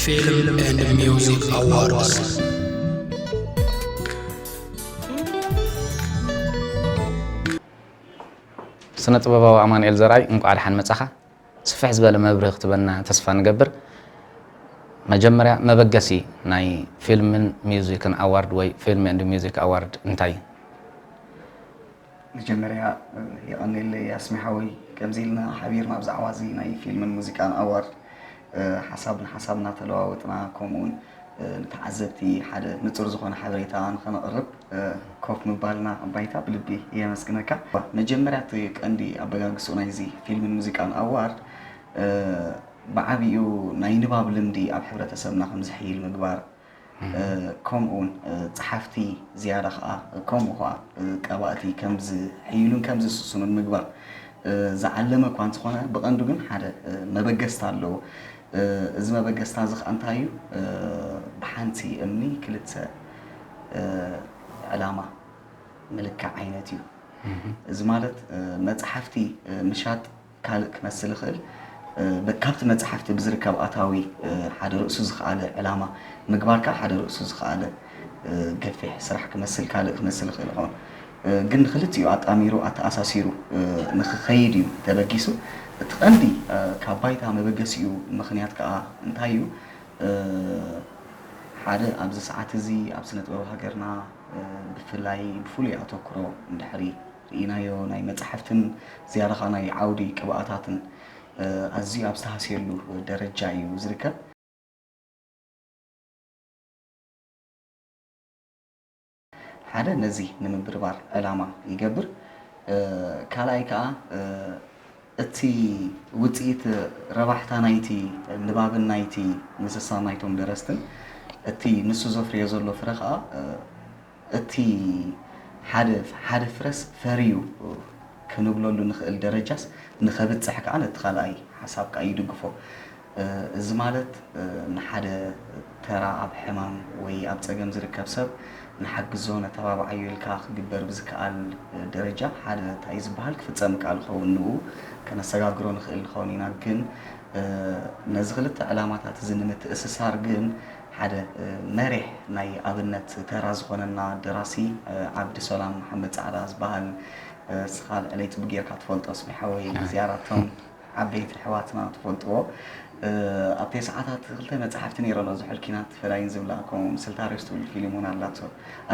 Film and Music Awards. ስነ-ጥበባዊ ኣማኑኤል ዘርኣይ፣ እንቋዕ ደሓን መጻኻ። ስፍሕ ዝበለ መብርሂ ክትበና ተስፋ ንገብር። መጀመርያ፣ መበገሲ ናይ ፊልምን ሚውዚክን ኣዋርድ ወይ ፊልም ኤንድ ሚውዚክ ኣዋርድ እንታይ እዩ? መጀመርያ የቐኔለይ ኣስሚ ሓወይ፣ ከምዚ ኢልና ሓቢርና ብዛዕባ እዚ ናይ ፊልምን ሙዚቃን ኣዋርድ ሓሳብ ንሓሳብ እናተለዋወጥና፣ ከምኡውን ንተዓዘብቲ ሓደ ንጹር ዝኾነ ሓበሬታ ንኸነቕርብ ኮፍ ምባልና ባይታ ብልቢ የመስግነካ። መጀመርያ እቲ ቀንዲ ኣበጋግስኡ ናይዚ ፊልምን ሙዚቃን ኣዋርድ ብዓቢኡ ናይ ንባብ ልምዲ ኣብ ሕብረተሰብና ከም ዝሕይል ምግባር፣ ከምኡ እውን ጸሓፍቲ ዝያዳ ኸዓ ከምኡ ኸዓ ቀባእቲ ከም ዝሕይሉን ከም ዝስስኑን ምግባር ዝዓለመ እኳ እንተኾነ፣ ብቐንዱ ግን ሓደ መበገስታ ኣለዎ። እዚ መበገስታ እዚ ኸዓ እንታይ እዩ? ብሓንቲ እምኒ ክልተ ዕላማ ምልካዕ ዓይነት እዩ። እዚ ማለት መጽሓፍቲ ምሻጥ ካልእ ክመስል ይኽእል። በ- ካብቲ መጽሓፍቲ ብዝርከብ ኣታዊ ሓደ ርእሱ ዝኸኣለ ዕላማ ምግባር ከኣ ሓደ ርእሱ ዝኸኣለ ገፊሕ ስራሕ ክመስል ካልእ ክመስል ይኽእል ይኸውን። ግን ንክልቲኡ ኣጣሚሩ ኣተኣሳሲሩ ንክኸይድ እዩ ተበጊሱ። እቲ ቀንዲ ካብ ባይታ መበገሲኡ ምኽንያት ከኣ እንታይ እዩ? ሓደ ኣብዚ ሰዓት እዚ ኣብ ስነ ጥበብ ሃገርና ብፍላይ ብፍሉይ ኣተኩሮ እንድሕሪ ርኢናዮ ናይ መጻሕፍትን ዝያዳ ኸኣ ናይ ዓውዲ ቅብኣታትን ኣዝዩ ኣብ ዝተሃስየሉ ደረጃ እዩ ዝርከብ። ሓደ ነዚ ንምብርባር ዕላማ ይገብር። ካልኣይ ከኣ እቲ ውጽኢት ረባሕታ ናይቲ ንባብን ናይቲ ምስሳን ናይቶም ደረስትን እቲ ንሱ ዘፍርዮ ዘሎ ፍረ ከኣ እቲ ሓደ ሓደ ፍረስ ፈርዩ ክንብለሉ ንኽእል ደረጃስ ንኸብጽሕ ከኣ ነቲ ካልኣይ ሓሳብ ከኣ ይድግፎ። እዚ ማለት ንሓደ ተራ ኣብ ሕማም ወይ ኣብ ጸገም ዝርከብ ሰብ ንሓግዞ ነተባብዓዮ ኢልካ ክግበር ብዝከኣል ደረጃ ሓደ እንታይ ዝበሃል ክፍጸም ይከኣል ክኸውን ንኡ ከነሰጋግሮ ንኽእል ንኸውን ኢና። ግን ነዚ ክልተ ዕላማታት እዚ ንምትእስሳር ግን ሓደ መሪሕ ናይ ኣብነት ተራ ዝኾነና ደራሲ ዓብዲ ሰላም መሓመድ ጻዕዳ ዝበሃል እስኻ ልዕለይ ጽቡቅ ጌርካ ትፈልጦ ስሚ ሓወይ ዝያራቶም ዓበይቲ ኣሕዋትና ትፈልጥዎ ኣብ ተስዓታት ክልተ መጽሓፍቲ ነይረን ዝሑል ኪናት ፈላይን ዝብላ ከምኡ ምስልታ ሬስት ትብል ፊልም እውን ኣላቶ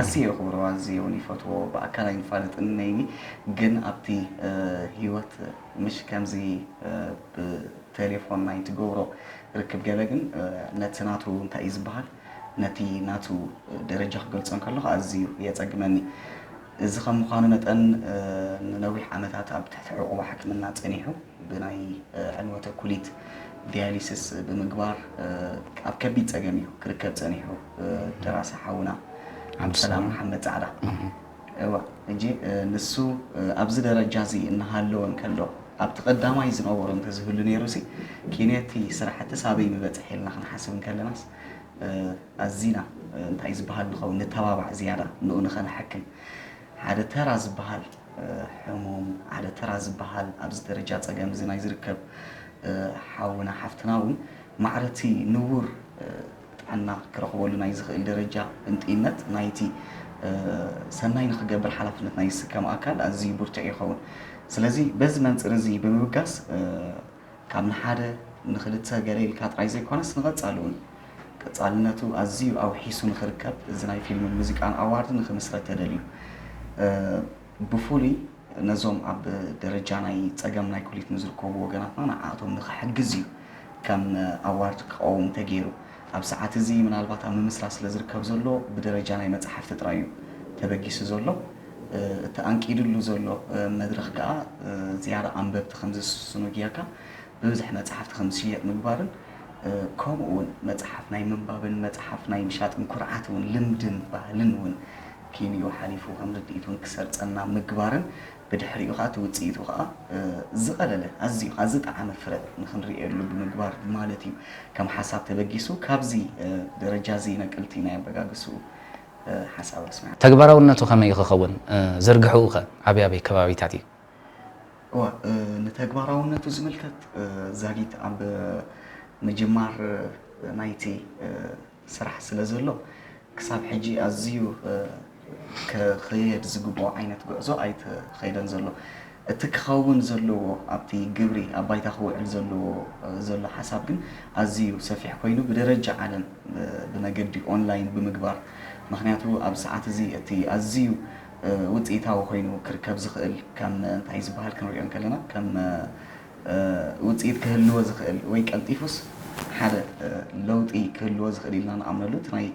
ኣዝየ የኽብርዋ ኣዝየ እውን ይፈትዎ ብኣካል ኣይንፋለጥን ነይኒ ግን ኣብቲ ህይወት ምሽ ከምዚ ብቴሌፎን ናይ ትገብሮ ርክብ ገለ ግን ነቲ ናቱ እንታይ እዩ ዝበሃል ነቲ ናቱ ደረጃ ክገልጾ እንከለኹ ኣዝዩ የጸግመኒ እዚ ከም ምዃኑ መጠን ንነዊሕ ዓመታት ኣብ ትሕቲ ዕቑባ ሕክምና ጸኒሑ ብናይ ዕንወተ ኩሊት ዲያሊስስ ብምግባር ኣብ ከቢድ ጸገም እዩ ክርከብ ጸኒሑ ደራሲ ሓውና ዓብዱሰላም መሓመድ ጻዕዳ እዋ እጂ ንሱ ኣብዚ ደረጃ እዚ እናሃለወ እንከሎ ኣብቲ ቀዳማይ ዝነበሮ እንተዝህሉ ነይሩ ሲ ኪንየቲ ስራሕቲ ሳበይ ምበጽሕ ኢልና ክንሓስብ እንከለናስ ኣዚና እንታይ ዝበሃል ንኸውን ንተባባዕ ዝያዳ ንኡ ንኸነሐክም ሓደ ተራ ዝበሃል ሕሙም ሓደ ተራ ዝበሃል ኣብዚ ደረጃ ጸገም እዚ ናይ ዝርከብ ሓውና ሓፍትና እውን ማዕረቲ ንቡር ጥዕና ክረኽበሉ ናይ ዝኽእል ደረጃ እንጥይነት ናይቲ ሰናይ ንክገብር ሓላፍነት ናይ ዝስከም ኣካል ኣዝዩ ብርቱዕ ይኸውን። ስለዚ በዚ መንፅር እዚ ብምብጋስ ካብ ንሓደ ንክልተ ገለ ኢልካ ጥራይ ዘይኮነስ ንቐፃሊ እውን ቀፃልነቱ ኣዝዩ ኣውሒሱ ንክርከብ እዚ ናይ ፊልምን ሙዚቃን ኣዋርድ ንክምስረት ተደልዩ ብፍሉይ ነዞም ኣብ ደረጃ ናይ ጸገም ናይ ኩሊት ንዝርከቡ ወገናትና ንዓኣቶም ንኽሕግዝ እዩ ከም ኣዋርድ ክቐውም ተገይሩ። ኣብ ሰዓት እዚ ምናልባት ኣብ ምምስራት ስለ ዝርከብ ዘሎ ብደረጃ ናይ መጻሕፍቲ ጥራይ እዩ ተበጊሱ ዘሎ። እቲ ኣንቂድሉ ዘሎ መድረኽ ከኣ ዝያዳ ኣንበብቲ ከም ዝስስኑ ጌርካ ብብዝሒ መጻሕፍቲ ከም ዝሽየጥ ምግባርን ከምኡ እውን መጽሓፍ ናይ ምንባብን መጽሓፍ ናይ ምሻጥን ኩርዓት እውን ልምድን ባህልን እውን ኪንኡ ሓሊፉ ከም ርድኢት እውን ክሰርጸና ምግባርን ብድሕሪኡ ከዓ እቲ ውፅኢቱ ከዓ ዝቐለለ ኣዝዩ ከዓ ዝጠዓመ ፍረ ንክንርእየሉ ብምግባር ማለት እዩ ከም ሓሳብ ተበጊሱ ካብዚ ደረጃ እዚ ነቅልቲ ናይ ኣበጋግስኡ ሓሳብ ኣስሚዓ ተግባራውነቱ ከመይ ክኸውን ዝርግሕኡ ከ ኣበይ ኣበይ ከባቢታት እዩ እዋ ንተግባራውነቱ ዝምልከት ዛጊት ኣብ ምጅማር ናይቲ ስራሕ ስለ ዘሎ ክሳብ ሕጂ ኣዝዩ ክኸየድ ዝግብኦ ዓይነት ጉዕዞ ኣይተኸይደን ዘሎ። እቲ ክኸውን ዘለዎ ኣብቲ ግብሪ ኣብ ባይታ ክውዕል ዘለዎ ዘሎ ሓሳብ ግን ኣዝዩ ሰፊሕ ኮይኑ ብደረጃ ዓለም ብመገዲ ኦንላይን ብምግባር፣ ምክንያቱ ኣብ ሰዓት እዚ እቲ ኣዝዩ ውፅኢታዊ ኮይኑ ክርከብ ዝኽእል ከም እንታይ ዝበሃል ክንሪኦ እንከለና ከም ውፅኢት ክህልዎ ዝኽእል ወይ ቀልጢፉስ ሓደ ለውጢ ክህልዎ ዝኽእል ኢልና ንኣምነሉ እቲ ናይ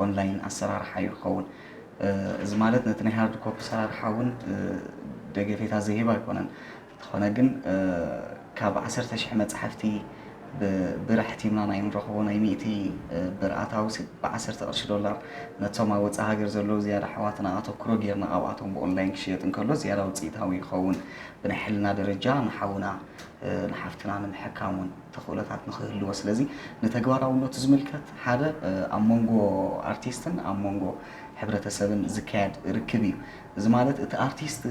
ኦንላይን ኣሰራርሓ እዩ ክኸውን። እዚ ማለት ነቲ ናይ ሃርድ ኮፒ ኣሰራርሓ እውን ደገፌታ ዘይህብ ኣይኮነን። እንተኾነ ግን ካብ ዓሰርተ ሽሕ መፅሓፍቲ ብርሕቲምና ናይ ንረኽቦ ናይ ሚእቲ ብርኣታዊ ብዓሰርተ ቅርሺ ዶላር ነቶም ኣብ ወፃኢ ሃገር ዘለዉ ዝያዳ ኣሕዋትና ኣተኩሮ ጌርና ኣብኣቶም ብኦንላይን ክሽየጥ እንከሎ ዝያዳ ውፅኢታዊ ይኸውን። ብናይ ሕልና ደረጃ ንሓውና ንሓፍትና ንምሕካም እውን ተኽእሎታት ንኽህልዎ። ስለዚ ንተግባራውነቱ ዝምልከት ሓደ ኣብ መንጎ ኣርቲስትን ኣብ መንጎ ሕብረተሰብን ዝካየድ ርክብ እዩ። እዚ ማለት እቲ ኣርቲስት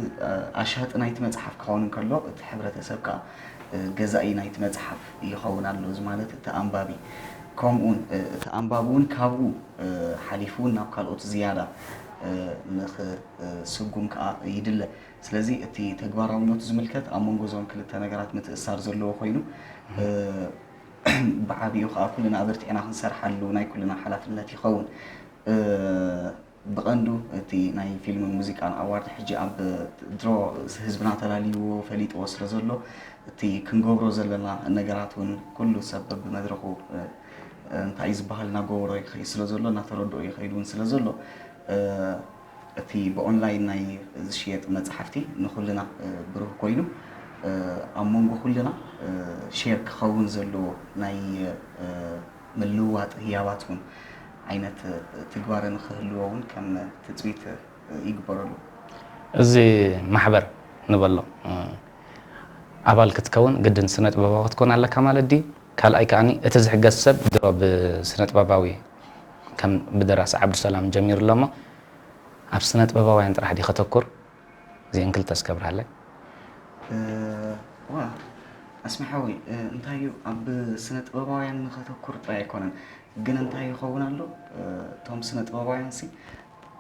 ኣሻጢ ናይቲ መፅሓፍ ክኸውን እንከሎ እቲ ሕብረተሰብ ከዓ ገዛኢ ናይቲ መፅሓፍ ይኸውን ኣሎ። እዚ ማለት እቲ ኣንባቢ ከምኡውን እቲ ኣንባቢ እውን ካብኡ ሓሊፉ እውን ናብ ካልኦት ዝያዳ ንኽስጉም ከዓ ይድለ። ስለዚ እቲ ተግባራውነቱ ዝምልከት ኣብ መንጎ እዞም ክልተ ነገራት ምትእስሳር ዘለዎ ኮይኑ ብዓቢኡ ከዓ ኩልና ኣበርቲዕና ክንሰርሓሉ ናይ ኩልና ሓላፍነት ይኸውን። ብቐንዱ እቲ ናይ ፊልምን ሙዚቃን ኣዋርድ ሕጂ ኣብ ድሮ ህዝብና ተላልይዎ ፈሊጥዎ ስለ ዘሎ እቲ ክንገብሮ ዘለና ነገራት እውን ኩሉ ሰብ በብመድረኹ እንታይ ዝበሃል እናገበሮ ይኸይድ ስለ ዘሎ እናተረድኦ ይኸይድ እውን ስለ ዘሎ እቲ ብኦንላይን ናይ ዝሽየጥ መፅሓፍቲ ንኩልና ብሩህ ኮይኑ ኣብ መንጎ ኩልና ሼር ክኸውን ዘለዎ ናይ ምልውዋጥ ህያባት እውን ዓይነት ትግባረ ንክህልዎ እውን ከም ትፅቢት ይግበረሉ። እዚ ማሕበር ንበሎ ኣባል ክትከውን ግድን ስነ ጥበባዊ ክትኮን ኣለካ ማለት ድዩ? ካልኣይ ከዓኒ እቲ ዝሕገዝ ሰብ ድሮ ብስነ ጥበባዊ ከም ብደራሲ ዓብዱሰላም ጀሚሩ ኣሎ እሞ ኣብ ስነ ጥበባውያን ጥራሕ ድዩ ከተኩር? እዚአን ክልተ እስከ ኣብርሃለይ። ዋ ኣስመሓዊ እንታይ እዩ ኣብ ስነ ጥበባውያን ንኸተኩር ጥራይ ኣይኮነን ግን እንታይ ይኸውን ኣሎ እቶም ስነ ጥበባውያን ሲ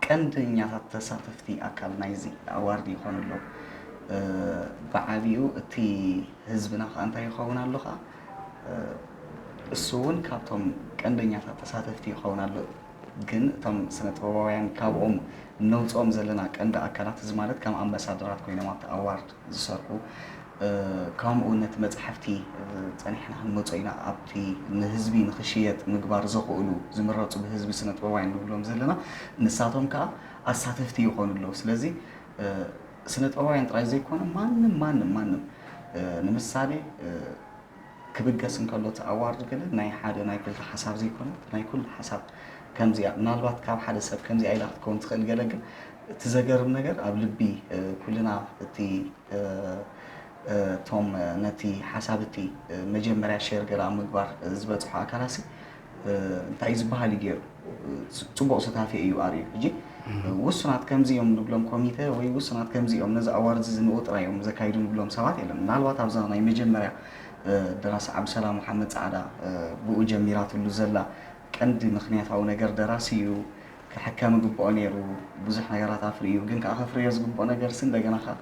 ቀንደኛታት ተሳተፍቲ ኣካል ናይዚ ኣዋርድ ይኾኑ ኣለዉ። ብዓቢኡ እቲ ህዝብና ከዓ እንታይ ይኸውን ኣሎ ከዓ እሱ እውን ካብቶም ቀንደኛታት ተሳተፍቲ ይኸውን ኣሎ። ግን እቶም ስነ ጥበባውያን ካብኦም እነውፅኦም ዘለና ቀንዲ ኣካላት እዚ ማለት ከም ኣምባሳደራት ኮይኖም ኣብቲ ኣዋርድ ዝሰርሑ ከምኡ ነቲ መፅሓፍቲ ፀኒሕና ክንመፆ ኢና ኣብቲ ንህዝቢ ንክሽየጥ ምግባር ዘኽእሉ ዝምረፁ ብህዝቢ ስነ ጥበባውያን ንብሎም ዘለና ንሳቶም ከዓ ኣሳተፍቲ ይኾኑ ኣለዉ። ስለዚ ስነ ጥበባውያን ጥራይ ዘይኮነ ማንም ማንም ማንም ንምሳሌ ክብገስ እንከሎ እቲ ኣዋርድ ገለ ናይ ሓደ ናይ ክልተ ሓሳብ ዘይኮነ ናይ ኩሉ ሓሳብ ከምዚኣ ምናልባት ካብ ሓደ ሰብ ከምዚኣ ኢላ ክትከውን ትኽእል ገለ ግን እቲ ዘገርም ነገር ኣብ ልቢ ኩልና እቲ እቶም ነቲ ሓሳብ እቲ መጀመርያ ሸር ገለ ኣብ ምግባር ዝበፅሑ ኣካላት ሲ እንታይ ዝበሃል እዩ ገይሩ ፅቡቕ ስታፌ እዩ ኣርእዩ ሕጂ ውሱናት ከምዚ እዮም ንብሎም ኮሚተ ወይ ውሱናት ከምዚ እዮም ነዚ ኣዋርድ እዚ ንኡ ጥራይ እዮም ዘካይዱ ንብሎም ሰባት የለን ምናልባት ኣብዛ ናይ መጀመርያ ደራሲ ዓብሰላም መሓመድ ፃዕዳ ብኡ ጀሚራትሉ ዘላ ቀንዲ ምክንያታዊ ነገር ደራሲ እዩ ክሕከም ግብኦ ነይሩ ብዙሕ ነገራት ኣፍሪ እዩ ግን ከዓ ከፍርዮ ዝግብኦ ነገር ሲ እንደገና ከዓ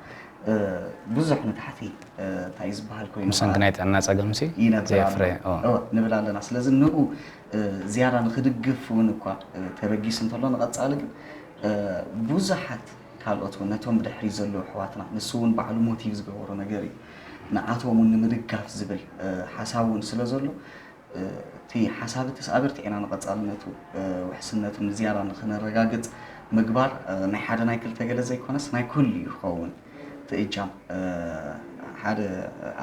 ብዙሕ ንታሕቲ እንታይ ዝበሃል ኮይኑ ብሰንኪ ናይ ጥዕና ፀገምሲ ይነብር ዘየፍረ ኣሎ። እወ፣ ንብል ኣለና ስለዚ ንኡ ዝያዳ ንክድግፍ እውን እኳ ተበጊሱ እንተሎ ንቐፃሊ ግን ብዙሓት ካልኦት እውን ነቶም ብድሕሪ ዘለዉ ኣሕዋትና ንሱ እውን ባዕሉ ሞቲቭ ዝገበሮ ነገር እዩ ንዓቶም እውን ንምድጋፍ ዝብል ሓሳብ እውን ስለ ዘሎ እቲ ሓሳብ እቲ ኣበርቲዕና ንቐፃልነቱ ውሕስነቱ ንዝያዳ ንክነረጋግፅ ምግባር ናይ ሓደ ናይ ክልተ ገለ ዘይኮነስ ናይ ኩሉ እዩ ክኸውን እቲ እጃም ሓደ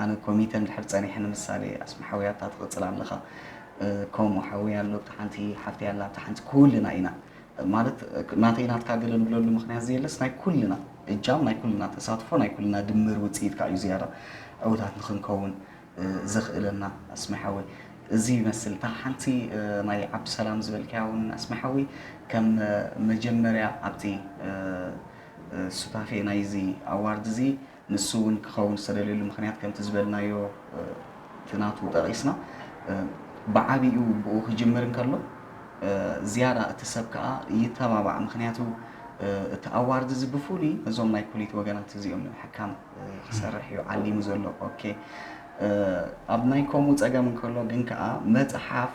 ኣነ ኮሚተ እንድሕር ፀኒሐ ንምሳሌ ኣስመሓውያታ ትቕፅል ኣለኻ ከምኡ ሓዊ ኣሎ ብቲ ሓንቲ ሓፍቲ ኣላ ብቲ ሓንቲ ኩልና ኢና ማለት ናተይ ናትካ ገለ ንብለሉ ምክንያት ዘየለስ ናይ ኩልና እጃም ናይ ኩልና ተሳትፎ ናይ ኩልና ድምር ውፅኢት ከዓ እዩ ዝያዳ ዕውታት ንክንከውን ዘኽእለና ኣስመሓወይ እዚ ይመስል እታ ሓንቲ ናይ ዓብሰላም ዝበልካያ እውን ኣስመሓወይ ከም መጀመርያ ኣብቲ ሱታፌ ናይዚ ኣዋርድ እዚ ንሱ እውን ክኸውን ዝተደልየሉ ምክንያት ከምቲ ዝበልናዮ እቲ ናቱ ጠቒስና ብዓቢኡ ብኡ ክጅምር እንከሎ፣ ዝያዳ እቲ ሰብ ከኣ ይተባባዕ። ምኽንያቱ፣ እቲ ኣዋርድ እዚ ብፍሉይ ነዞም ናይ ኮሊት ወገናት እዚኦም ንምሕካም ክሰርሕ እዩ ዓሊሙ ዘሎ። ኦኬ፣ ኣብ ናይ ከምኡ ጸገም እንከሎ ግን ከኣ መጽሓፍ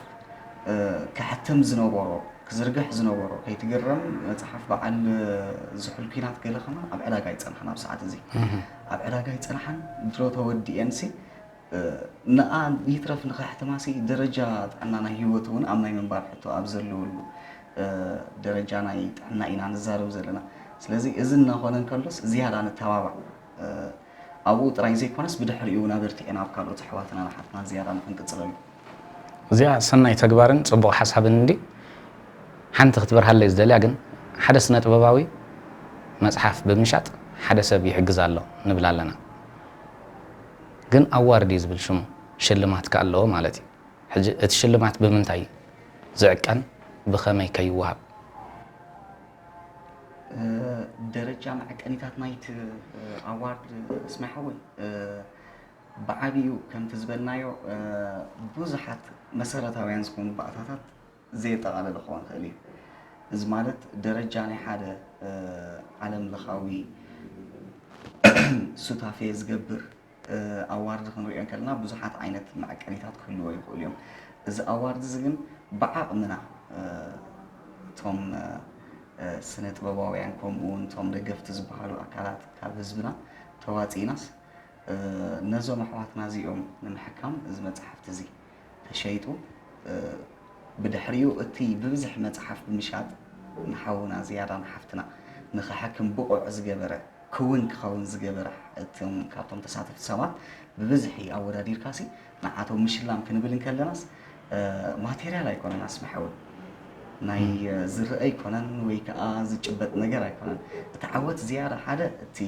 ክሕትም ዝነበሮ፣ ክዝርግሕ ዝነበሮ፣ ከይትግረም፣ መጽሓፍ በዓል ዝሑል ኲናት ገለ ከማን ኣብ ዕዳጋ ኣይጸንሓን። ኣብ ሰዓት እዚ ኣብ ዕዳጋ ኣይጸንሓን። ድሮ ተወዲኤንሲ፣ ንኣ ይትረፍ ንኸሕትማሲ ደረጃ ጥዕና ናይ ህይወት እውን ኣብ ናይ ምንባር ሕቶ ኣብ ዘለወሉ ደረጃ ናይ ጥዕና ኢና ንዛረብ ዘለና። ስለዚ እዚ እናኾነ እንከሎስ ዝያዳ ንተባባዕ። ኣብኡ ጥራይ ዘይኮነስ ብድሕሪኡ እውን ኣበርቲዕና ኣብ ካልኦት ኣሕዋትናን ኣሓትናን ዝያዳ ንኽንቅጽለሉ። እዚኣ ሰናይ ተግባርን ጽቡቕ ሓሳብን እንዲ ሓንቲ ክትበርሃለይ ዝደልያ ግን፣ ሓደ ስነ ጥበባዊ መጽሓፍ ብምሻጥ ሓደ ሰብ ይሕግዝ ኣሎ ንብል ኣለና። ግን ኣዋርድ እዩ ዝብል ሽሙ፣ ሽልማት ከ ኣለዎ ማለት እዩ። ሕጂ እቲ ሽልማት ብምንታይ ዝዕቀን፣ ብኸመይ ከ ይወሃብ? ደረጃ መዐቀኒታት ናይቲ ኣዋርድ እስማይ ሓወይ፣ ብዓቢኡ ከምቲ ዝበልናዮ ብዙሓት መሰረታውያን ዝኾኑ ባእታታት ዘየጠቓለለ ክኸውን ይኽእል እዩ። እዚ ማለት ደረጃ ናይ ሓደ ዓለም ለኻዊ ሱታፌ ዝገብር ኣዋርድ ክንሪኦ እንከለና ብዙሓት ዓይነት መዐቀኒታት ክህልዎ ይኽእሉ እዮም። እዚ ኣዋርድ እዚ ግን ብዓቕምና እቶም ስነ ጥበባውያን ከምኡ እውን እቶም ደገፍቲ ዝበሃሉ ኣካላት ካብ ህዝብና ተዋፂእናስ ነዞም ኣሕዋትና እዚኦም ንምሕካም እዚ መፅሓፍቲ እዚ ተሸይጡ ብድሕሪኡ እቲ ብብዝሒ መፅሓፍ ብምሻጥ ንሓውና ዝያዳ ንሓፍትና ንኽሕክም ብቑዕ ዝገበረ ክውን ክኸውን ዝገበረ እቶም ካብቶም ተሳተፍቲ ሰባት ብብዝሒ ኣወዳዲርካሲ ንዓቶም ምሽላም ክንብል እንከለናስ ማቴርያል ኣይኮነን ኣስመሐውን ናይ ዝረአ ኣይኮነን ወይ ከዓ ዝጭበጥ ነገር ኣይኮነን። እቲ ዓወት ዝያዳ ሓደ እቲ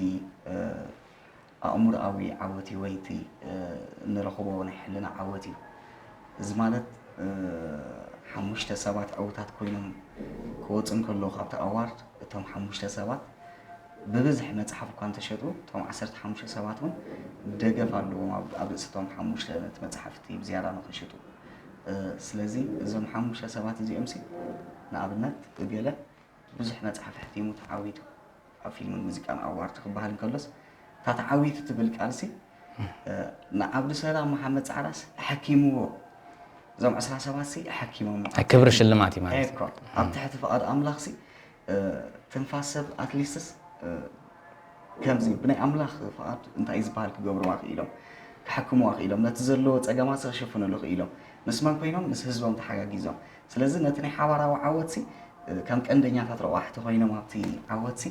ኣእምሮኣዊ ዓወት እዩ ወይ እቲ እንረኽቦ ናይ ሕልና ዓወት እዩ። እዚ ማለት ሓሙሽተ ሰባት ዕውታት ኮይኖም ክወፁ እንከለዉ ካብቲ ኣዋርድ እቶም ሓሙሽተ ሰባት ብብዝሒ መፅሓፍ እኳ እንተሸጡ እቶም ዓሰርተ ሓሙሽተ ሰባት እውን ደገፍ ኣለዎም ኣብ ርእሲ እቶም ሓሙሽተ ነቲ መፅሓፍቲ ብዝያዳ ንኽሽጡ። ስለዚ እዞም ሓሙሽተ ሰባት እዚኦም ሲ ንኣብነት እገለ ብዙሕ መጽሓፍ ኣሕቲሙ ተዓዊቱ ኣብ ፊልምን ሙዚቃን ኣዋርድ ክበሃል እንከሎስ እታ ተዓዊቱ ትብል ቃልሲ ንዓብዱሰላም መሓመድ ጻዕዳስ ኣሐኪምዎ እዞም ዕስራ ሰባት ሲ ኣሐኪሞም ክብሪ ሽልማት እዩ ማለት እዩ። ኣብ ትሕቲ ፍቓድ ኣምላኽ ሲ ትንፋስ ሰብ ኣትሊስትስ ከምዚ ብናይ ኣምላኽ ፍቓድ እንታይ ዝበሃል ክገብርዋ ክኢሎም ክሓክምዋ ክኢሎም ነቲ ዘለዎ ጸገማት ክሽፍንሉ ክኢሎም ምስ መን ኮይኖም ምስ ህዝቦም ተሓጋጊዞም ስለዚ ነቲ ናይ ሓባራዊ ዓወትሲ ከም ቀንደኛታት ረቋሕቲ ኮይኖም ኣብቲ ዓወትሲ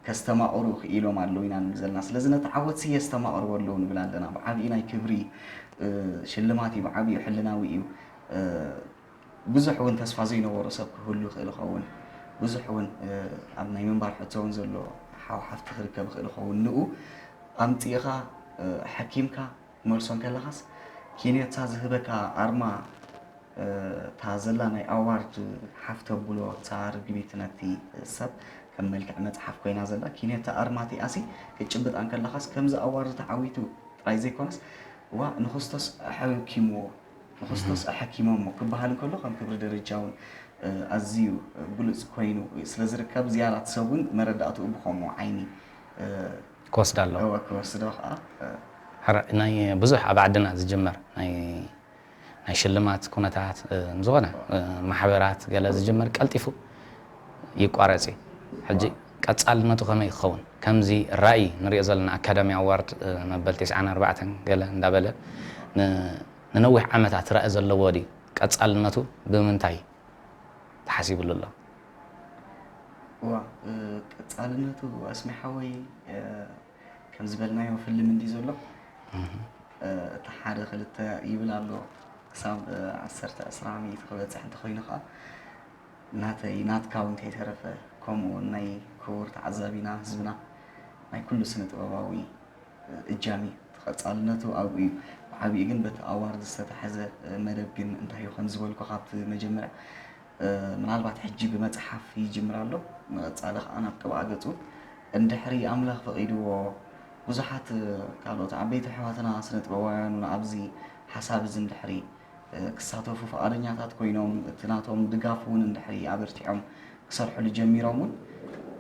ከስተማቕሩ ክኢሎም ኣለዉ ኢና ንብል ዘለና። ስለዚ ነቲ ዓወትሲ የስተማቕርዎ ኣለዉ ንብል ኣለና። ብዓብዩ ናይ ክብሪ ሽልማት እዩ፣ ብዓብዩ ሕልናዊ እዩ። ብዙሕ እውን ተስፋ ዘይነበሮ ሰብ ክህሉ ይኽእል ይኸውን። ብዙሕ እውን ኣብ ናይ ምንባር ሕቶ እውን ዘሎ ሓው ሓፍቲ ክርከብ ይኽእል ይኸውን። ንኡ ኣምፂእኻ ሓኪምካ ክትመልሶ እንከለኻስ ኪንዮታ ዝህበካ ኣርማ እታ ዘላ ናይ ኣዋርድ ሓፍ ተብሎ እታ ርግቢት ነቲ ሰብ ከም መልክዕ መፅሓፍ ኮይና ዘላ ኪንዮታ ኣርማ እቲኣሲ ክትጭብጣ እንከለኻስ ከምዚ ኣዋርድ ተዓዊቱ ጥራይ ዘይኮነስ ዋ ንክስቶስ ኣሐኪምዎ ንክስቶስ ኣሐኪሞሞ ክበሃል እንከሎ ከም ክብሪ ደረጃ እውን ኣዝዩ ብሉፅ ኮይኑ ስለ ዝርከብ ዝያዳ እቲ ሰብ እውን መረዳእትኡ ብኸምኡ ዓይኒ ክወስድ ኣለዎ። እወ ክወስዶ ከዓ ሕራይ ናይ ብዙሕ ኣብ ዓድና ዝጅመር ናይ ናይ ሽልማት ኩነታት እ፣ ዝኾነ እ፣ ማሕበራት ገለ ዝጅመር ቀልጢፉ ይቋረጽ እዩ። ሕጂ ቀጻልነቱ ከመይ ክኸውን ከምዚ ራእይ ንሪኦ ዘለና ኣካዳሚ ኣዋርድ እ፣ መበል ተስዓን ኣርባዕተን ገለ እንዳበለ ን- ንነዊሕ ዓመታት ራእይ ዘለዎ ድዩ? ቀጻልነቱ ብምንታይ ተሓሲብሉ ኣሎ? እዋ እ፣ ቀጻልነቱ ኣስሚ ሓወይ እ፣ ከም ዝበልናዮ ፍልም እንዲ ዘሎ እ፣ እቲ ሓደ ክልተ ይብል ኣሎ ክሳብ እ፣ ዓሰርተ ዕስራ ሚእቲ ክበፅሕ እንተኮይኑ ከዓ ናተይ ናትካ እውን ከይተረፈ ከምኡ እውን ናይ ክቡር ተዓዛቢና ህዝብና ናይ ኩሉ ስነ ጥበባዊ እጃም እዩ። ተቐጻልነቱ ኣብኡ እዩ። ብዓብዩ ግን በቲ ኣዋርድ ዝተታሕዘ መደብ ግን እንታይ እዩ ከም ዝበልኩ ካብቲ መጀመርያ ምናልባት ሕጂ ብመጽሓፍ ይጅምር ኣሎ ንቐጻሊ ከኣ ናብ ቅብኣ ገጹ እንድሕሪ ኣምላኽ ፈቒድዎ ብዙሓት ካልኦት ዓበይቲ ኣሕዋትና ስነ ጥበባውያን እውን ኣብዚ ሓሳብ እዚ እንድሕሪ ክሳተፉ ፍቓደኛታት ኮይኖም፣ እቲ ናቶም ድጋፍ እውን እንድሕሪ ኣበርቲዖም ክሰርሕሉ ጀሚሮም እውን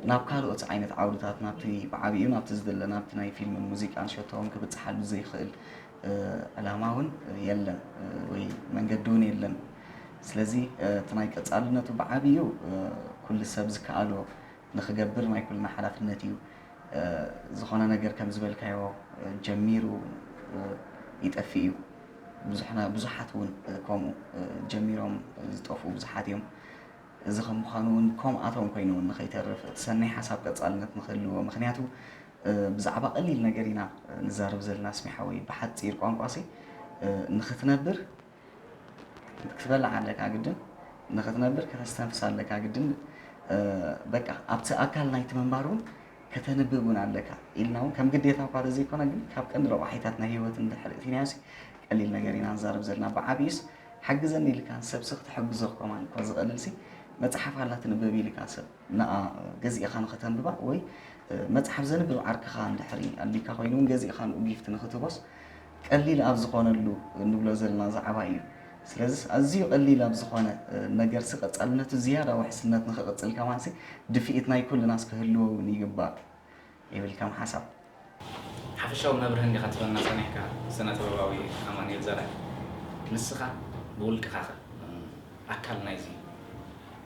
ናብ ካልኦት ዓይነት ዓውድታት፣ ናብቲ ብዓቢኡ ናብቲ ዝድለ ናብቲ ናይ ፊልምን ሙዚቃን ሸቶኦም ክብጽሓሉ ዘይኽእል ዕላማ እውን የለን ወይ መንገዲ እውን የለን። ስለዚ እቲ ናይ ቀጻልነቱ ብዓቢኡ ኩሉ ሰብ ዝከኣሎ ንኽገብር ናይ ኩልና ሓላፍነት እዩ። ዝኾነ ነገር ከም ዝበልካዮ ጀሚሩ ይጠፍእ እዩ። ብዙሓት እውን ከምኡ ጀሚሮም ዝጠፍኡ ብዙሓት እዮም። እዚ ከም ምዃኑ እውን ከምኣቶም ኮይኑ እውን ንኸይተርፍ እቲ ሰናይ ሓሳብ ቀጻልነት ንኽህልዎ። ምኽንያቱ ብዛዕባ ቀሊል ነገር ኢና ንዛረብ ዘለና ኣስሚ ሓወይ። ብሓጺር ቋንቋሲ ንኽትነብር ክትበልዕ ኣለካ ግድን፣ ንኽትነብር ከተስተንፍስ ኣለካ ግድን። በቃ ኣብቲ ኣካል ናይቲ ምንባር እውን ከተንብብ እውን ኣለካ ኢልና እውን ከም ግዴታ እኳ ተዘይኮነ፣ ግን ካብ ቀንዲ ረቋሒታት ናይ ህይወት እንድሕር እቲናዮሲ ቀሊል ነገር ኢና ንዛረብ ዘለና። ብዓብዩስ ሓግዘኒ ኢልካ ንሰብሲ ክትሕግዞ ከማን እኳ ዝቐልልሲ መፅሓፍ ኣላ ትንበብ ኢልካ ሰብ ንኣ ገዚእኻ ንኸተንብባ ወይ መፅሓፍ ዘንብብ ዓርክኻ እንድሕሪ ኣሊካ ኮይኑ እውን ገዚእኻ ንኡ ጊፍት ንኽትቦስ ቀሊል ኣብ ዝኾነሉ እንብሎ ዘለና ዛዕባ እዩ። ስለዚ ኣዝዩ ቀሊል ኣብ ዝኾነ ነገርሲ ቀጻልነቱ ዝያዳ ውሕስነት ንኽቕጽል ከማንሲ ድፍኢት ናይ ኩልናስ ክህልዎ እውን ይግባእ ይብል ከም ሓሳብ። ሓፈሻዊ መብርህ እንዲኻ ትበና ጸኒሕካ ስነ ጥበባዊ ኣማኑኤል ዘርኣይ። ንስኻ ብውልቅኻ ኸ ኣካል ናይዚ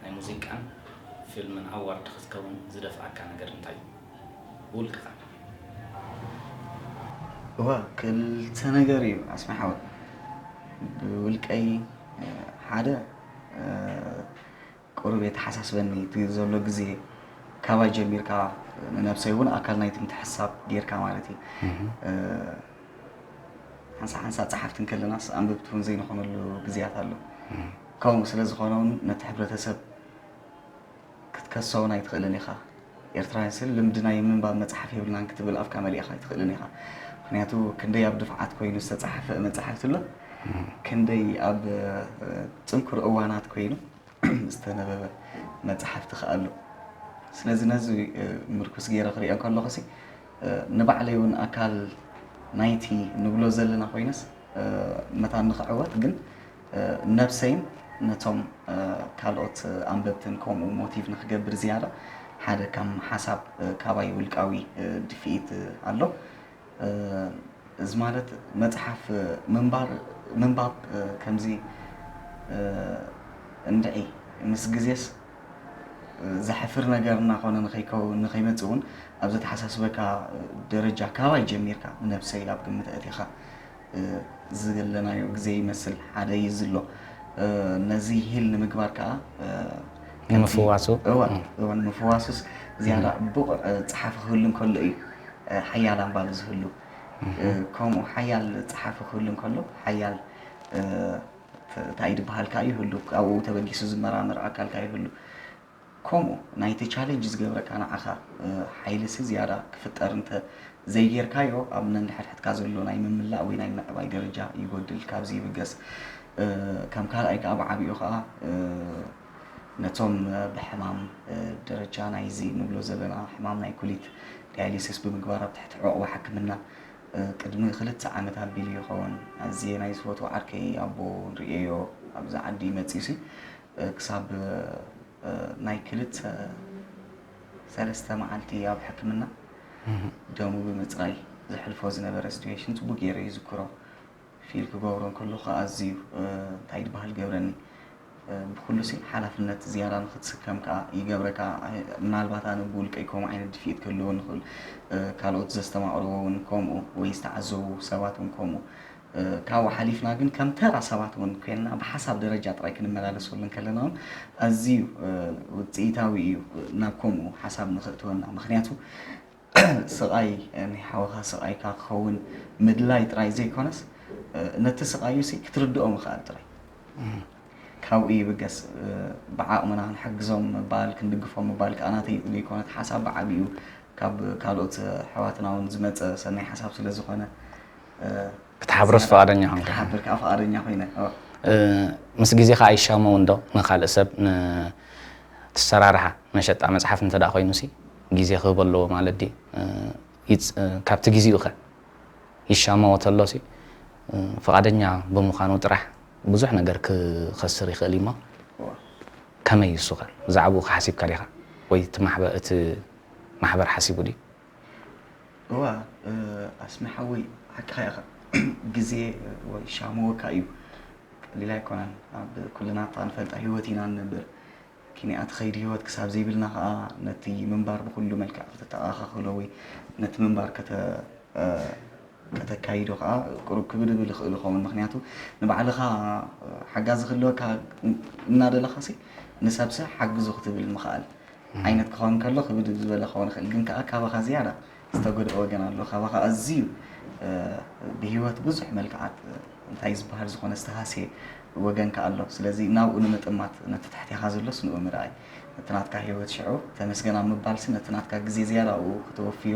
ናይ ሙዚቃን ፊልምን ኣዋርድ ክትከውን ዝደፍኣካ ነገር እንታይ እዩ? ብውልቅኻ። እወ ክልተ ነገር እዩ ኣስሚ ሓወይ። ብውልቀይ ሓደ ቁሩብ የተሓሳስበኒ እቲ ዘሎ ግዜ ካባይ ጀሚርካ ንነብሰይ እውን ኣካል ናይቲ ምትሕሳብ ጌርካ ማለት እዩ። ሓንሳ ሓንሳ ጸሓፍቲ እንከለናስ ኣንበብቲ እውን ዘይንኾነሉ ግዜያት ኣሎ። ከምኡ ስለ ዝኾነ እውን ነቲ ሕብረተሰብ ክትከሶ እውን ኣይትኽእልን ኢኻ። ኤርትራውያን ስል ልምዲ ናይ ምንባብ መጽሓፍ የብልናን ክትብል ኣፍካ መሊእኻ ኣይትኽእልን ኢኻ። ምኽንያቱ ክንደይ ኣብ ድፍዓት ኮይኑ ዝተጻሕፈ መጽሓፍቲ ኣሎ፣ ክንደይ ኣብ ጽንኩር እዋናት ኮይኑ ዝተነበበ መጽሓፍቲ ከኣ ኣሎ። ስለዚ ነዚ ምርኩስ ገይረ ክሪኦ ከለኹሲ ንባዕለይ እውን ኣካል ናይቲ ንብሎ ዘለና ኮይነስ መታን ንኽዕወት ግን ነብሰይን ነቶም ካልኦት ኣንበብትን ከምኡ ሞቲቭ ንክገብር ዝያዳ ሓደ ከም ሓሳብ ካባይ ውልቃዊ ድፍኢት ኣሎ። እዚ ማለት መፅሓፍ ምንባር ምንባብ ከምዚ እንድዒ ምስ ግዜስ ዘሕፍር ነገር እናኾነ ንኸይከውን ንኸይመፅእ እውን ኣብ ዘተሓሳስበካ ደረጃ ካባይ ጀሚርካ ንነብሰይ ኣብ ግምት ኣእቲኻ ዝገለናዮ ግዜ ይመስል ሓደ እዩ ዝሎ ነዚ ሂል ንምግባር ከዓ ንምፍዋሱ እዋን ምፍዋሱስ ዝያዳ ብቑዕ ፀሓፊ ክህሉ እንከሎ እዩ ሓያል ኣንባቢ ዝህሉ ከምኡ ሓያል ፀሓፊ ክህሉ እንከሎ ሓያል እንታይ ድበሃል ከዓ ይህሉ ኣብኡ ተበጊሱ ዝመራመር ኣካል ከዓ ይህሉ ከምኡ ናይቲ ቻለንጅ ዝገብረካ ንዓኻ ሓይልሲ ዝያዳ ክፍጠር እንተ ዘይጌርካዮ ኣብ ነንድሕድሕድካ ዘሎ ናይ ምምላእ ወይ ናይ ምዕባይ ደረጃ ይጎድል ካብዚ ይብገስ ከም ካልኣይ ከዓ ብዓብኡ ከዓ ነቶም ብሕማም ደረጃ ናይዚ ንብሎ ዘለና ሕማም ናይ ኩሊት ዳያሊሲስ ብምግባር ኣብ ትሕቲ ዕቑባ ሕክምና ቅድሚ ክልተ ዓመት ኣቢሉ ይኸውን ኣዝየ ናይ ዝፈትዎ ዓርከይ ኣቦ ንርእየዮ ኣብዚ ዓዲ መፂኡሲ ክሳብ ናይ ክልተ ሰለስተ መዓልቲ ኣብ ሕክምና ደሙ ብምፅራይ ዘሕልፎ ዝነበረ ሲትዌሽን ፅቡቅ ገይረ ይዝክሮ ፊል ክገብሮ እንከለኹ ኣዝዩ እንታይ ድበሃል ገብረኒ ብኩሉ ሲ ሓላፍነት ዝያዳ ንክትስከም ከዓ ይገብረካ ምናልባት ኣነ ብውልቀይ ከምኡ ዓይነት ድፍኢት ክህልዎ ንክእል ካልኦት ዘስተማቅርዎ እውን ከምኡ ወይ ዝተዓዘቡ ሰባት እውን ከምኡ ካብኡ ሓሊፍና ግን ከም ተራ ሰባት እውን ኮይንና ብሓሳብ ደረጃ ጥራይ ክንመላለሰሉ እንከለና እውን ኣዝዩ ውፅኢታዊ እዩ ናብ ከምኡ ሓሳብ ንክእትወና ምክንያቱ ስቓይ ናይ ሓወኻ ስቓይካ ክኸውን ምድላይ ጥራይ ዘይኮነስ ነቲ ስቓዩ ሲ ክትርድኦ ምኽኣል ጥራይ ካብኡ ይብገስ ብዓቕምና ክንሕግዞም ምባል ክንድግፎም ምባል ከዓ ናተይ ዘይኮነት ሓሳብ ብዓብኡ ካብ ካልኦት ኣሕዋትና እውን ዝመፀ ሰናይ ሓሳብ ስለ ዝኾነ ክትሓብሮስ ፍቓደኛ ኾንካ ክትሓብር ከዓ ፍቓደኛ ኮይነ ምስ ግዜኻ ኣይሻመውን ዶ ንኻልእ ሰብ ንትሰራርሓ መሸጣ መፅሓፍ እንተ ደኣ ኮይኑሲ ግዜ ክህቦ ኣለዎ ማለት ድዩ ካብቲ ግዜኡ ኸ ይሻመዎ ተሎሲ ፍቓደኛ ብምዃኑ ጥራሕ ብዙሕ ነገር ክኸስር ይኽእል እዩ እሞ፣ ከመይ እዩ እሱ ኸ? ብዛዕባኡ ሓሲብካ ዲኻ? ወይ እቲ ማሕበ-፣ እቲ ማሕበር ሓሲቡ ድዩ? እዋ እ፣ ኣስሚ ሓወይ፣ ሓቅኻ ኢኻ። ግዜ ወይ ሻሙ ወካ እዩ። ቀሊል ኣይኮነን። ኣብ ኩልና እታ ንፈልጣ ህይወት ኢና ንነብር። ኪንኣ ትኸይድ ህይወት ክሳብ ዘይብልና ከኣ ነቲ ምንባር ብኹሉ መልክዕ ከተተኣኻኽሎ ወይ ነቲ ምንባር ከተ-፣ እ፣ ከተካይዶ ከኣ ቁሩብ ክብድብል ይኽእል ይኸውን። ምኽንያቱ ንባዕልኻ ሓጋዚ ክህልወካ እናደለኻሲ ንሰብሰ ሓግዙ ክትብል ምኽኣል ዓይነት ክኸውን ከሎ ክብድብ ዝበለ ክኸውን ይኽእል። ግን ከኣ ካባኻ ዝያዳ ዝተጎድአ ወገን ኣሎ። ካባኻ ኣዝዩ እ፣ ብህይወት ብዙሕ መልክዓት እ፣ እንታይ ዝበሃል ዝኾነ ዝተሃስየ ወገን ከኣ ኣሎ። ስለዚ ናብኡ ንምጥማት ነቲ ትሕቴኻ ዘሎስ ንኡ ምርኣይ። ነቲ ናትካ ህይወት ሽዑ ተመስገን ኣብ ምባልሲ ነቲ ናትካ ግዜ ዝያዳ ኣብኡ ከተወፍዮ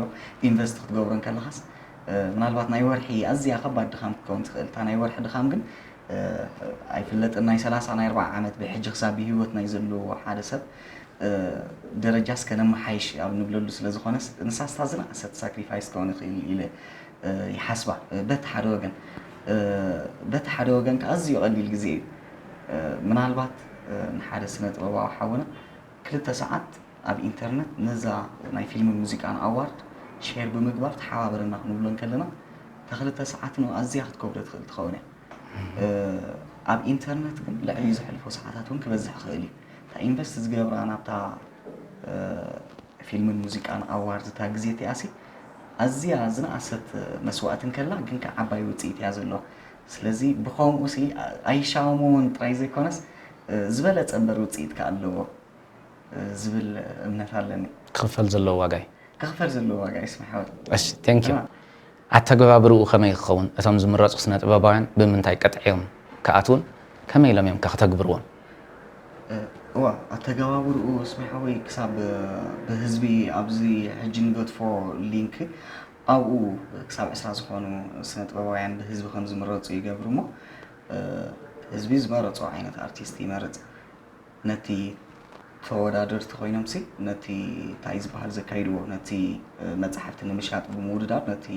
ኢንቨስት ክትገብሮ እንከለኻስ እ፣ ምናልባት ናይ ወርሒ ኣዝያ ከባድ ድኻም ክትከውን ትኽእል። እታ ናይ ወርሒ ድኻም ግን እ፣ ኣይፍለጥን ናይ ሰላሳ ናይ ኣርብዓ ዓመት ብሕጂ ክሳብ ብህይወት ናይ ዘለዎ ሓደ ሰብ እ፣ ደረጃስ ከነመሓይሽ ኣብ ንብለሉ ስለ ዝኾነስ ንሳስ እታ ዝነኣሰት ሳክሪፋይስ ክኸውን ይኽእል ኢለ እ፣ ይሓስባ። እ፣ በቲ ሓደ ወገን እ፣ በቲ ሓደ ወገን ከኣ ኣዝዩ ቀሊል ግዜ እዩ። እ፣ ምናልባት እ፣ ንሓደ ስነ ጥበባዊ ሓውና ክልተ ሰዓት ኣብ ኢንተርነት ነዛ ናይ ፊልምን ሙዚቃን ኣዋርድ ሼር ብምግባር ተሓባበረና ክንብሎ እንከለና እታ ክልተ ሰዓት ንኡ ኣዝያ ክትከብዶ ትኽእል ትኸውን እያ። እ፣ ኣብ ኢንተርነት ግን ልዕሊ ዘሕልፎ ሰዓታት እውን ክበዝሕ ይኽእል እዩ። እታ ኢንቨስት ዝገብራ ናብታ እ፣ ፊልምን ሙዚቃን ኣዋርድ እታ ግዜ እቲኣሲ ኣዝያ ዝነኣሰት መስዋእቲ እንከላ ግን ከዓ ዓባይ ውፅኢት እያ ዘለዋ። ስለዚ ብኸምኡ ሲ ኣይሻሙን ጥራይ ዘይኮነስ እ፣ ዝበለፀ እምበር ውፅኢት ከዓ ኣለዎ እ፣ ዝብል እምነት ኣለኒ። ክኽፈል ዘለዎ ዋጋ እዩ። ክኽፈል ዘለዎ ዋጋ እዩ ስምሓወት። እሺ፣ thank you። ኣተገባብርኡ ከመይ ክኸውን? እቶም ዝምረፁ ስነ ጥበባውያን ብምንታይ ቅጥዒ እዮም ክኣትዉን ከመይ ኢሎም እዮም ከ ከተግብርዎም? እዋ ኣተገባብርኡ ስምሓወይ ክሳብ ብህዝቢ ኣብዚ ሕጂ ንገድፎ ሊንክ ኣብኡ ክሳብ ዕስራ ዝኾኑ ስነ ጥበባውያን ብህዝቢ ከም ዝምረፁ ይገብር እሞ ህዝቢ ዝመረፆ ዓይነት ኣርቲስት ይመርፅ። ነቲ ተወዳደርቲ ኮይኖም ሲ ነቲ እንታይ ዝበሃል ዘካይድዎ ነቲ መፅሓፍቲ ንምሻጥ ብምውድዳር ነቲ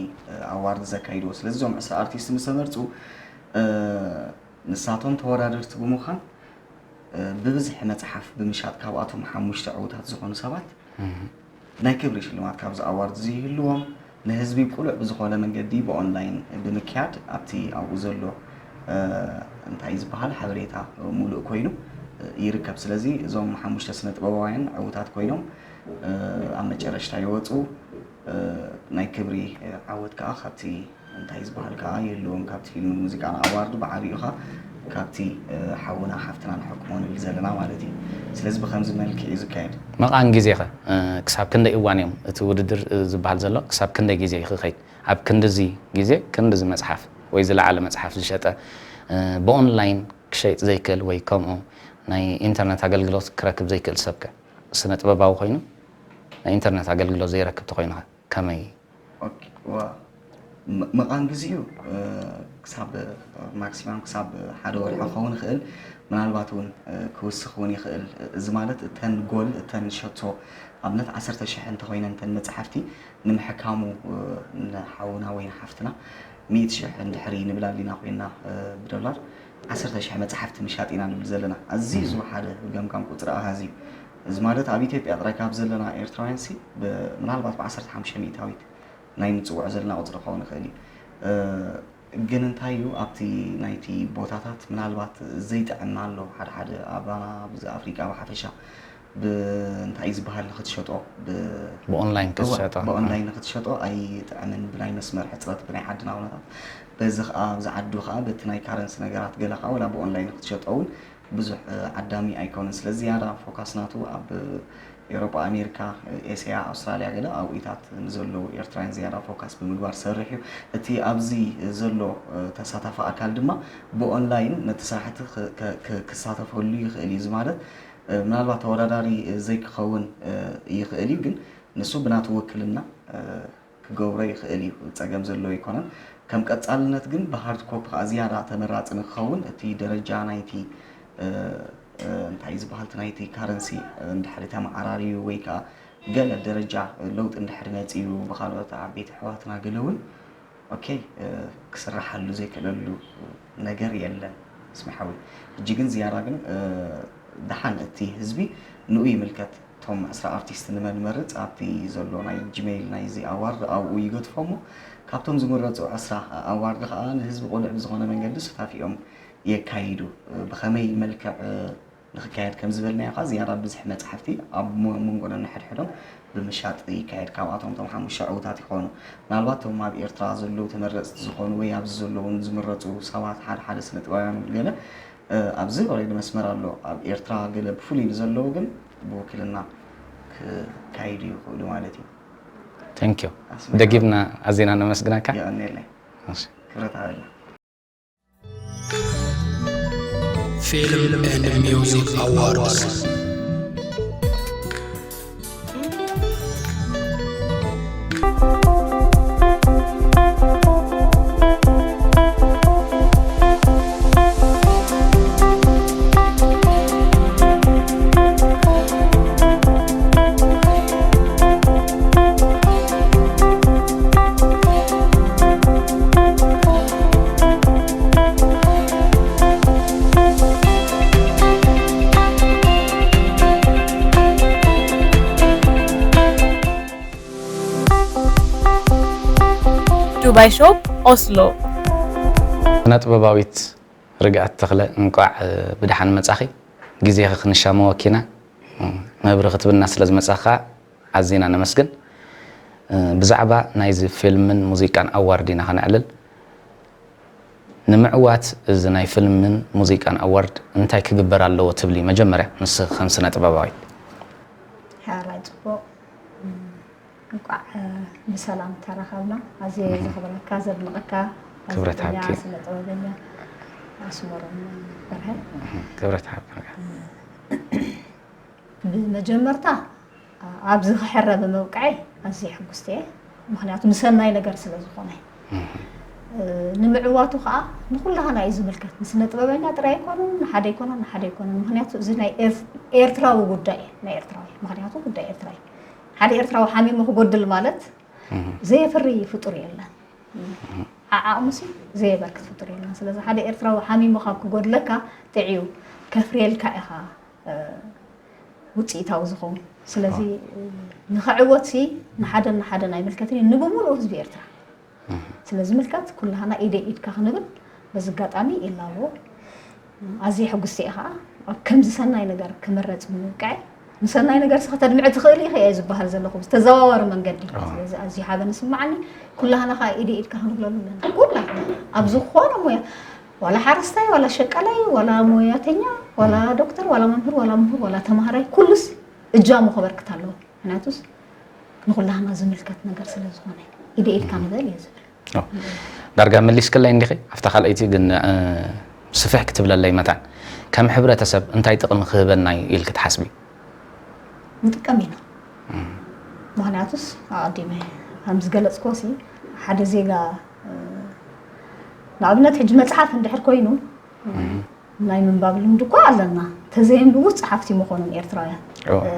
ኣዋርድ ዘካይድዎ። ስለዚ እዞም ዕስራ ኣርቲስት ምስ ተመርፁ ንሳቶም ተወዳደርቲ ብምዃን ብብዝሒ መፅሓፍ ብምሻጥ ካብኣቶም ሓሙሽተ ዕዉታት ዝኾኑ ሰባት ናይ ክብሪ ሽልማት ካብዚ ኣዋርድ እዚ ይህልዎም። ንህዝቢ ብቁሉዕ ብዝኾነ መንገዲ ብኦንላይን ብምክያድ ኣብቲ ኣብኡ ዘሎ እንታይ ዝበሃል ሓበሬታ ሙሉእ ኮይኑ ይርከብ። ስለዚ እዞም ሓሙሽተ ስነ ጥበባውያን ዕዉታት ኮይኖም ኣብ መጨረሽታ ይወፁ። ናይ ክብሪ ዓወት ከዓ ካብቲ እንታይ ዝበሃል ከዓ ይህልዎም ካብቲ ፊልምን ሙዚቃን ኣዋርድ ብዓብዩኻ ካብቲ ሓውና ሓፍትና ንሕክሞ ንብል ዘለና ማለት እዩ። ስለዚ ብከምዚ መልክዕ እዩ ዝካየድ። መቓን ግዜኸ ክሳብ ክንደይ እዋን እዮም እቲ ውድድር ዝበሃል ዘሎ ክሳብ ክንደይ ግዜ ክኸይድ? ኣብ ክንድዚ ግዜ ክንድዚ መፅሓፍ ወይ ዝለዓለ መፅሓፍ ዝሸጠ ብኦንላይን ክሸይጥ ዘይክእል ወይ ከምኡ ናይ ኢንተርነት ኣገልግሎት ክረክብ ዘይክእል ሰብከ ስነ ጥበባዊ ኮይኑ ናይ ኢንተርነት ኣገልግሎት ዘይረክብ ተኮይኑኸ ከመይ? መቓን ግዜኡ ክሳብ ማክሲማም ክሳብ ሓደ ወርሒ ክኸውን ይኽእል። ምናልባት እውን ክውስኽ እውን ይኽእል። እዚ ማለት እተን ጎል እተን ሸቶ ኣብነት ዓሰርተ ሽሕ እንተኮይነን እተን መፅሓፍቲ ንምሕካሙ ንሓውና ወይ ንሓፍትና ሚእቲ ሽሕ እንድሕሪ ንብል ኣሊና ኮይና ብዶላር ዓሰርተ ሽሕ መፅሓፍቲ ምሻጥ ኢና ንብል ዘለና። ኣዝዩ ዝወሓደ ገምጋም ቁፅሪ ኣሃዝ እዩ። እዚ ማለት ኣብ ኢትዮጵያ ጥራይ ካብ ዘለና ኤርትራውያን ሲ ምናልባት ብ ዓሰርተ ሓሙሽተ ሚእታዊት ናይ ንፅውዖ ዘለና ቁፅሪ ክኸውን ይኽእል እዩ። ግን እንታይ እዩ ኣብቲ ናይቲ ቦታታት ምናልባት ዘይጥዕም ኣሎ ሓደ ሓደ ኣባና ኣብዚ ኣፍሪቃ ብሓፈሻ ብእንታይ ዝበሃል ንክትሸጦ ብኦንላይን ክትሸጦ ብኦንላይን ንክትሸጦ ኣይጥዕምን ብናይ መስመር ሕፅረት ብናይ ዓድና ኩነታት በዚ ከዓ ኣብዚ ዓዱ ከዓ በቲ ናይ ካረንሲ ነገራት ገለ ከዓ ወላ ብኦንላይን ንክትሸጦ እውን ብዙሕ ዓዳሚ ኣይኮነን። ስለ ዝያዳ ፎካስ ናቱ ኣብ ኤውሮጳ፣ ኣሜሪካ፣ ኤስያ፣ ኣውስትራልያ ገለ ኣብኢታት ንዘለዉ ኤርትራውያን ዝያዳ ፎካስ ብምግባር ዝሰርሕ እዩ። እቲ ኣብዚ ዘሎ ተሳታፊ ኣካል ድማ ብኦንላይን ነቲ ስራሕቲ ክሳተፈሉ ይኽእል እዩ። እዚ ማለት ምናልባት ተወዳዳሪ ዘይክኸውን ይኽእል እዩ፣ ግን ንሱ ብናቱ ውክልና ክገብሮ ይኽእል እዩ፣ ጸገም ዘለዎ ኣይኮነን። ከም ቀጻልነት ግን ብሃርድ ኮፒ ከኣ ዝያዳ ተመራጺ ንክኸውን እቲ ደረጃ ናይቲ እንታይ ዝበሃል እቲ ናይቲ ካረንሲ እንድሕሪ ተመዓራርዩ ወይ ከኣ ገለ ደረጃ ለውጢ እንድሕሪ መጺኡ ብኻልኦት ዓበይቲ ኣሕዋትና ገለ እውን ኦኬ ክስራሓሉ ዘይክእለሉ ነገር የለን። እስሚ ሓወይ፣ ሕጂ ግን ዝያዳ ግን፣ እ፣ ደሓን እቲ ህዝቢ ንኡ ይምልከት። እቶም ዕስራ ኣርቲስት ንመን ንመርጽ ኣብቲ ዘሎ ናይ ጂሜይል ናይዚ ኣዋርድ ኣብኡ ይገድፎ እሞ፣ ካብቶም ዝምረጹ ዕስራ ኣዋርድ ከኣ ንህዝቢ ቅሉዕ ብዝኾነ መንገዲ ሱታፊኦም የካይዱ። እ፣ ብኸመይ መልክዕ፣ እ፣ ንኽካየድ ከም ዝበልናዮ ከኣ ዝያዳ ብዝሒ መጻሕፍቲ ኣብ ሞ-፣ መንጎ ነንሕድሕዶም ብምሻጥ ይካየድ። ካብኣቶም እቶም ሓሙሽተ ዕዉታት ይኾኑ። ምናልባት እቶም ኣብ ኤርትራ ዘለዉ ተመረጽቲ ዝኾኑ ወይ ኣብዚ ዘለዉ ዝምረጹ ሰባት ሓደ ሓደ ስነ ጥበባውያን ገለ፣ እ፣ ኣብዚ ኦሬዲ መስመር ኣሎ። ኣብ ኤርትራ ገለ ብፍሉይ ንዘለዉ ግን ብውክልና ክካይዱ ይኽእሉ ማለት እዩ። Thank you። ኣስመራ። ደጊምና ኣዚና ነመስግነካ። የቐንየለይ። እሺ። ክብረት ኣለና። Film and Music Awards. ዱባይ ሾፕ ኦስሎ። ስነ ጥበባዊት ርግኣት ተኽለ፣ እንቋዕ ብድሓን መጻኺ። ግዜኺ ክንሻመወኪ ኢና። መብርኺ ክትብልና ስለ ዝመጻኻ ኣዚና ነመስግን። ብዛዕባ ናይዚ ፊልምን ሙዚቃን ኣዋርድ ኢና ከነዕልል። ንምዕዋት እዚ ናይ ፊልምን ሙዚቃን ኣዋርድ እንታይ ክግበር ኣለዎ ትብሊ? መጀመርያ ንስኺ ከም ስነ ጥበባዊት። ሕራይ ጽቡቕ። እንቋዕ ብሰላም ተራኸብና። ኣዝየ ዘኽብረካ፣ ዘድንቐካ ክብረት ጋዜጠኛ፣ ሃብኪ። ስነ ጥበበኛ ኣስመሮም በርሀ። ክብረት ሃብኪ። ብመጀመርታ ኣብዚ ክሕረ ብምብቃዐይ ኣዝየ ሕጉስቲ እየ። ምኽንያቱ ንሰናይ ነገር ስለ ዝኾነ። ንምዕዋቱ ከዓ ንኩላህና እዩ ዝምልከት። ንስነ ጥበበኛ ጥራይ ኣይኮነን፣ ንሓደ ኣይኮነን፣ ንሓደ ኣይኮነን። ምኽንያቱ እዚ ናይ ኤር-፣ ኤርትራዊ ጉዳይ እዩ፣ ናይ ኤርትራዊ። ምኽንያቱ ጉዳይ ኤርትራ እዩ። ሓደ ኤርትራዊ ሓሚሙ ክጎድል ማለት ዘየፍሪ ፍጡር የለን። ዓዓቕሙሲ ዘየበርክት ፍጡር የለን። ስለዚ ሓደ ኤርትራዊ ሓሚሙ ካብ ክጎድለካ ጥዕዩ ከፍርየልካ ኢኻ፣ እ፣ ውፅኢታዊ ዝኸውን። ስለዚ፣ እ፣ ንኽዕወትሲ ንሓደን ንሓደን ኣይምልከትን እዩ፣ ንብምሉኡ ህዝቢ ኤርትራ ስለ ዝምልከት ኩላህና ኢደ ኢድካ ክንብል በዚ ኣጋጣሚ ይላቦ። ኣዝየ ሕጉስቲ እየ ኸዓ ኣብ ከምዚ ሰናይ ነገር ክምረፅ ምብቃዐይ። ንሰናይ ነገር ስኸ ተድምዒ ትኽእሊ ኢኺ እየ ዝበሃል ዘለኹ ብተዘዋዋሪ መንገዲ። ስለዚ ኣዝዩ ሓበን ይስምዓኒ። ኩላህና ኸዓ ኢደ ኢድካ ክንብለሉ ኣለና። ኩላህና ኣብ ዝኾነ ሞያ፣ ዋላ ሓረስታይ፣ ዋላ ሸቃላይ፣ ዋላ ሞያተኛ፣ ዋላ ዶክተር፣ ዋላ መምህር፣ ዋላ ምሁር፣ ዋላ ተማሃራይ፣ ኩሉስ እጃሙ ከበርክት ኣለዎ። ምክንያቱስ ንኩላህና ዝምልከት ነገር ስለ ዝኾነ ኢደ ኢድካ ንበል እየ ዝብል። ኦ፣ ዳርጋ መሊስክለይ እንዲኺ። ኣብታ ካልኣይቲ ግን፣ እ፣ ስፍሕ ክትብለለይ መታን፣ ከም ሕብረተሰብ እንታይ ጥቕሚ ክህበና እዩ ኢልክ ትሓስቢ? ንጥቀም ኢና። ምክንያቱስ ኣቐዲመ ከም ዝገለፅክዎ ሲ ሓደ ዜጋ፣ እ፣ ንኣብነት ሕጂ መፅሓፍ እንድሕር ኮይኑ፣ ናይ ምንባብ ልምዲ እኮ ኣለና። ተዘየንብቡ ጸሓፍቲ መኾኖም ኤርትራውያን። ኦ። እ፣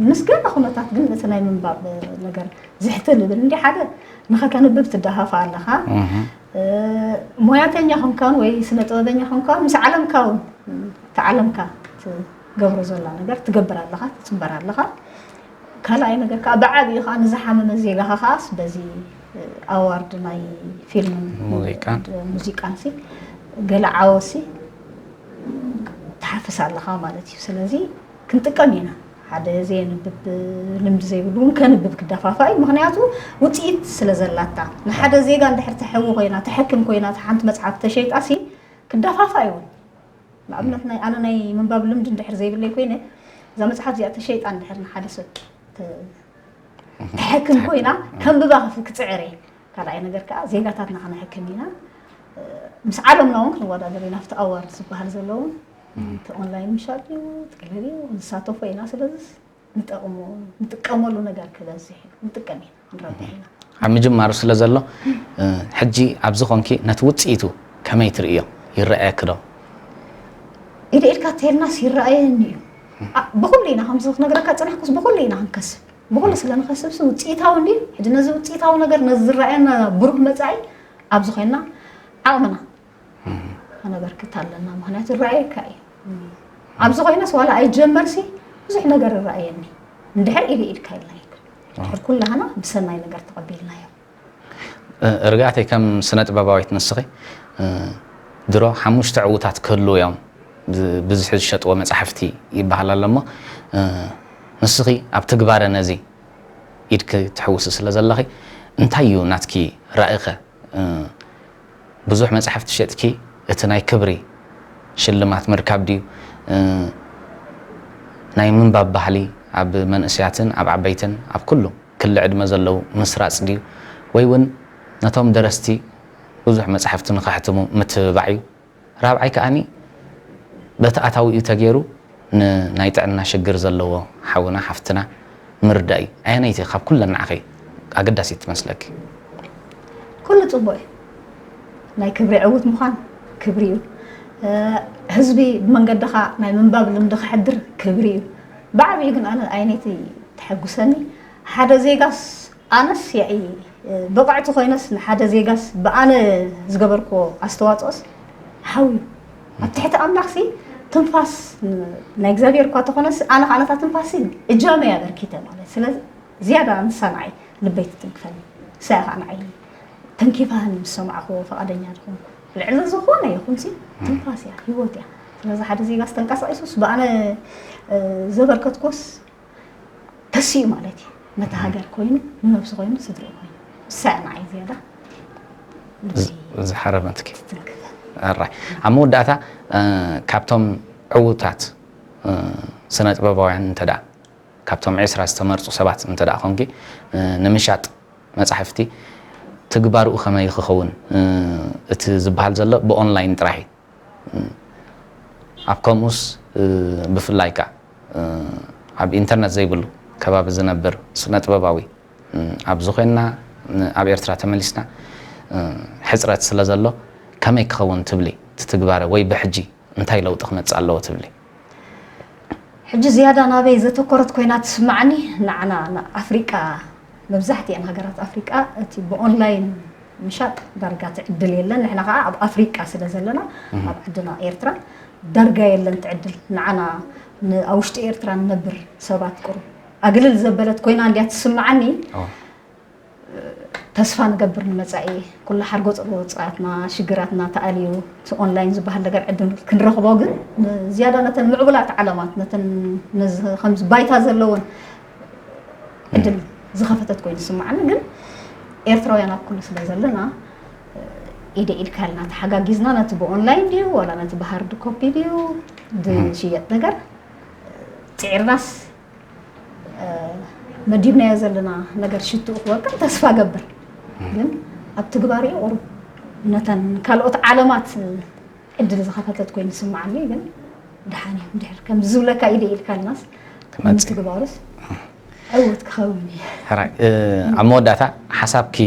ምስ ገለ ኩነታት ግን እቲ ናይ ምንባብ ነገር ዝሕትል ይብል። እንዲ ሓደ ንኸተንብብ ትደፋፋ ኣለኻ። እ፣ ሞያተኛ ኾንካውን ወይ ስነ ጥበበኛ ኾንካውን ምስ ዓለምካ እውን፣ እቲ ዓለምካ ትገብሮ ዘላ ነገር ትገብር ኣለኻ፣ ትጽንበር ኣለኻ። ካልኣይ ነገር ከዓ ብዓብዩ ከዓ ንዝሓመመ ዜጋኻ ከዓስ በዚ ኣዋርድ ናይ ፊልምን ሙዚቃን። ሙዚቃን ሲ ገለ ዓወሲ ትሓፍስ ኣለኻ ማለት እዩ። ስለዚ ክንጥቀም ኢና። ሓደ ዘየንብብ ልምዲ ዘይብሉ እውን ከንብብ ክደፋፋ እዩ። ምኽንያቱ ውፅኢት ስለ ዘላታ። ንሓደ ዜጋ እንድሕር ተሕዊ ኮይና፣ ተሐክም ኮይና፣ እታ ሓንቲ መፅሓፍ ተሸይጣ ሲ ክደፋፋ እዩ እውን። ንኣብነት ናይ ኣነ ናይ ምንባብ ልምዲ እንድሕር ዘይብለይ ኮይነ እዛ መፅሓፍ እዚኣ ተሸይጣ እንድሕር ንሓደ ሰብ ተ-፣ ተሐክም ኮይና ከንብባ ክፍ-፣ ክፅዕር እየ። ካልኣይ ነገር ከዓ ዜጋታትና ከነሕክም ኢና። ምስ ዓለምና እውን ክንወዳደር ኢና። ኣብቲ ኣዋርድ ዝበሃል ዘለውን እቲ ኦንላይን ምሻጥ እዩ፣ እቲ ገለ ድዩ ንሳተፎ ኢና። ስለዚ ንጠቕሞ-፣ ንጥቀመሉ ነገር ክበዝሕ እዩ። ንጥቀም ኢና፣ ንረብሕ ኢና። ኣብ ምጅማሩ ስለ ዘሎ፣ እ፣ ሕጂ ኣብዚ ኾንኪ ነቲ ውፅኢቱ ከመይ ትርእዮ? ይረኣየኪ ዶ? ኢደ ኢድካ ተሄልናስ ይረኣየኒ እዩ። ኣ-፣ ብኹሉ ኢና ከምዚ ክነግረካ ዝጸናሕኩስ ብኹሉ ኢና ክንከስብ። ብኹሉ ስለ ንኸስብሲ ውፅኢታዊ እንድዩ። ሕጂ ነዚ ውፅኢታዊ ነገር ነዚ ዝረኣየና ብሩህ መጻኢ ኣብዚ ኮይንና ዓቕምና ከነበርክት ኣለና። ምኽንያቱ ይረኣየካ እዩ። ኣብዚ ኮይነስ ዋላ ኣይጀመርሲ ብዙሕ ነገር ይረኣየኒ። እንድሕር ኢደ ኢድካ ኢልና ይብል። ድሕር ኩላህና ብሰናይ ነገር ተቐቢልናዮ። እ፣ ርግኣተይ ከም ስነ ጥበባዊት ንስኺ፣ እ፣ ድሮ ሓሙሽተ ዕዉታት ክህልዉ እዮም ብ-፣ ብዝሒ ዝሸጥዎ መጻሕፍቲ ይበሃል ኣሎ እሞ፣ እ፣ ንስኺ ኣብ ትግባረ ነዚ ኢድኪ ትሕውሲ ስለ ዘለኺ እንታይ እዩ ናትኪ ራእይኸ? እ፣ ብዙሕ መጻሕፍቲ ሸጥኪ እቲ ናይ ክብሪ ሽልማት ምርካብ ድዩ? እ፣ ናይ ምንባብ ባህሊ ኣብ መንእሰያትን ኣብ ዓበይትን ኣብ ኩሉ ክሊ ዕድመ ዘለዉ ምስራጽ ድዩ? ወይ እውን ነቶም ደረስቲ ብዙሕ መጻሕፍቲ ንኸሕትሙ ምትብባዕ እዩ። ራብዓይ ከኣኒ በቲ ኣታዊኡ ተገይሩ ንናይ ጥዕና ሽግር ዘለዎ ሓውና ሓፍትና ምርዳእ እዩ። ኣየነይቲ ካብ ኩለን ንዓኺ ኣገዳሲት ትመስለኪ? ኩሉ ጽቡቕ እዩ። ናይ ክብሪ ዕዉት ምዃን ክብሪ እዩ። እ፣ ህዝቢ ብመንገድኻ ናይ ምንባብ ልምዲ ክሕድር ክብሪ እዩ። ብዓብዩ ግን ኣነ ኣየነይቲ ተሐጉሰኒ ሓደ ዜጋስ ኣነስ ያኢ ብቕዕቲ ኮይነስ ንሓደ ዜጋስ ብኣነ ዝገበርክዎ ኣስተዋፅኦስ ሓው እዩ። ኣብ ትሕቲ ኣምላኽሲ ትንፋስ ናይ እግዚኣብሔር እኳ ተኾነስ ኣነ ከዓ ነታ ትንፋስሲ እጃመይ ኣበርኪተ ማለት ስለዚ ዝያዳ ንሳ ንዓይ ልበይ ትትንክፈኒ ንሳ እያ ከዓ ንዓይ ተንኪፋኒ ምስ ሰማዕክዎ ፈቓደኛ ዝኾንኩ ልዕሊ ዝኾነ ይኹንሲ ትንፋስ እያ ህይወት እያ። ስለዚ ሓደ ዜጋስ ተንቀሳቒሱስ ብኣነ ዘበርከትኩስ ተሲኡ ማለት እዩ። ነታ ሃገር ኮይኑ ንነብሱ ኮይኑ ንስድርኡ ኮይኑ ንሳ እያ ንዓይ ዝያዳ ዝሓረመትኪ። ኣራይ ኣብ መወዳእታ ካብቶም ዕዉታት ስነ ጥበባውያን እንተ ደኣ ካብቶም ዕስራ ዝተመርፁ ሰባት እንተ ደኣ ኮንኪ ንምሻጥ መፃሕፍቲ ትግባርኡ ከመይ ክኸውን እቲ ዝበሃል ዘሎ ብኦንላይን ጥራሕ እዩ። ኣብ ከምኡስ ብፍላይ ከዓ ኣብ ኢንተርነት ዘይብሉ ከባቢ ዝነብር ስነ ጥበባዊ ኣብዚ ኮይንና ኣብ ኤርትራ ተመሊስና ሕፅረት ስለ ዘሎ ከመይ ክኸውን ትብሊ እቲ ትግባረ ወይ ብሕጂ እንታይ ለውጢ ክመፅእ ኣለዎ ትብሊ? ሕጂ ዝያዳ ናበይ ዘተኮረት ኮይና ትስማዓኒ ንዓና ንኣፍሪቃ መብዛሕትኤን ሃገራት ኣፍሪቃ እቲ ብኦንላይን ምሻጥ ዳርጋ ትዕድል የለን ንሕና ከዓ ኣብ ኣፍሪቃ ስለ ዘለና ኣብ ዓድና ኤርትራ ዳርጋ የለን ትዕድል ንዓና ኣብ ውሽጢ ኤርትራ ንነብር ሰባት ቁሩብ ኣግልል ዘበለት ኮይና እንድያ ትስምዓኒ። ተስፋ ንገብር ንመፃኢ ኩሉ ሓርጎፅ ፃትና ሽግራትና ተኣልዩ እቲ ኦንላይን ዝበሃል ነገር ዕድል ክንረኽቦ ግን ዝያዳ ነተን ምዕቡላት ዓለማት ነተን ከምዚ ባይታ ዘለውን ዕድል ዝኸፈተት ኮይኑ ዝስምዓኒ ግን ኤርትራውያን ኣብ ኩሉ ስለ ዘለና ኢደ ኢድካ ኢልና ተሓጋጊዝና ነቲ ብኦንላይን ድዩ ዋላ ነቲ ብሃርድ ኮፒ ድዩ ዝሽየጥ ነገር ፅዒርናስ መዲብናዮ ዘለና ነገር ሽትኡ ክወቅዕ ተስፋ ገብር ግን ኣብ ትግባር እዩ ቁሩብ ነተን ካልኦት ዓለማት ዕድል ዝኸፈተት ኮይኑ ዝስምዓኒ ግን ድሓን እዮም ድሕር ከም ዝብለካ ኢደ ኢልካልናስ ምትግባሩስ ዕውት ክኸውን እዩ። ሕራይ ኣብ መወዳእታ ሓሳብኪ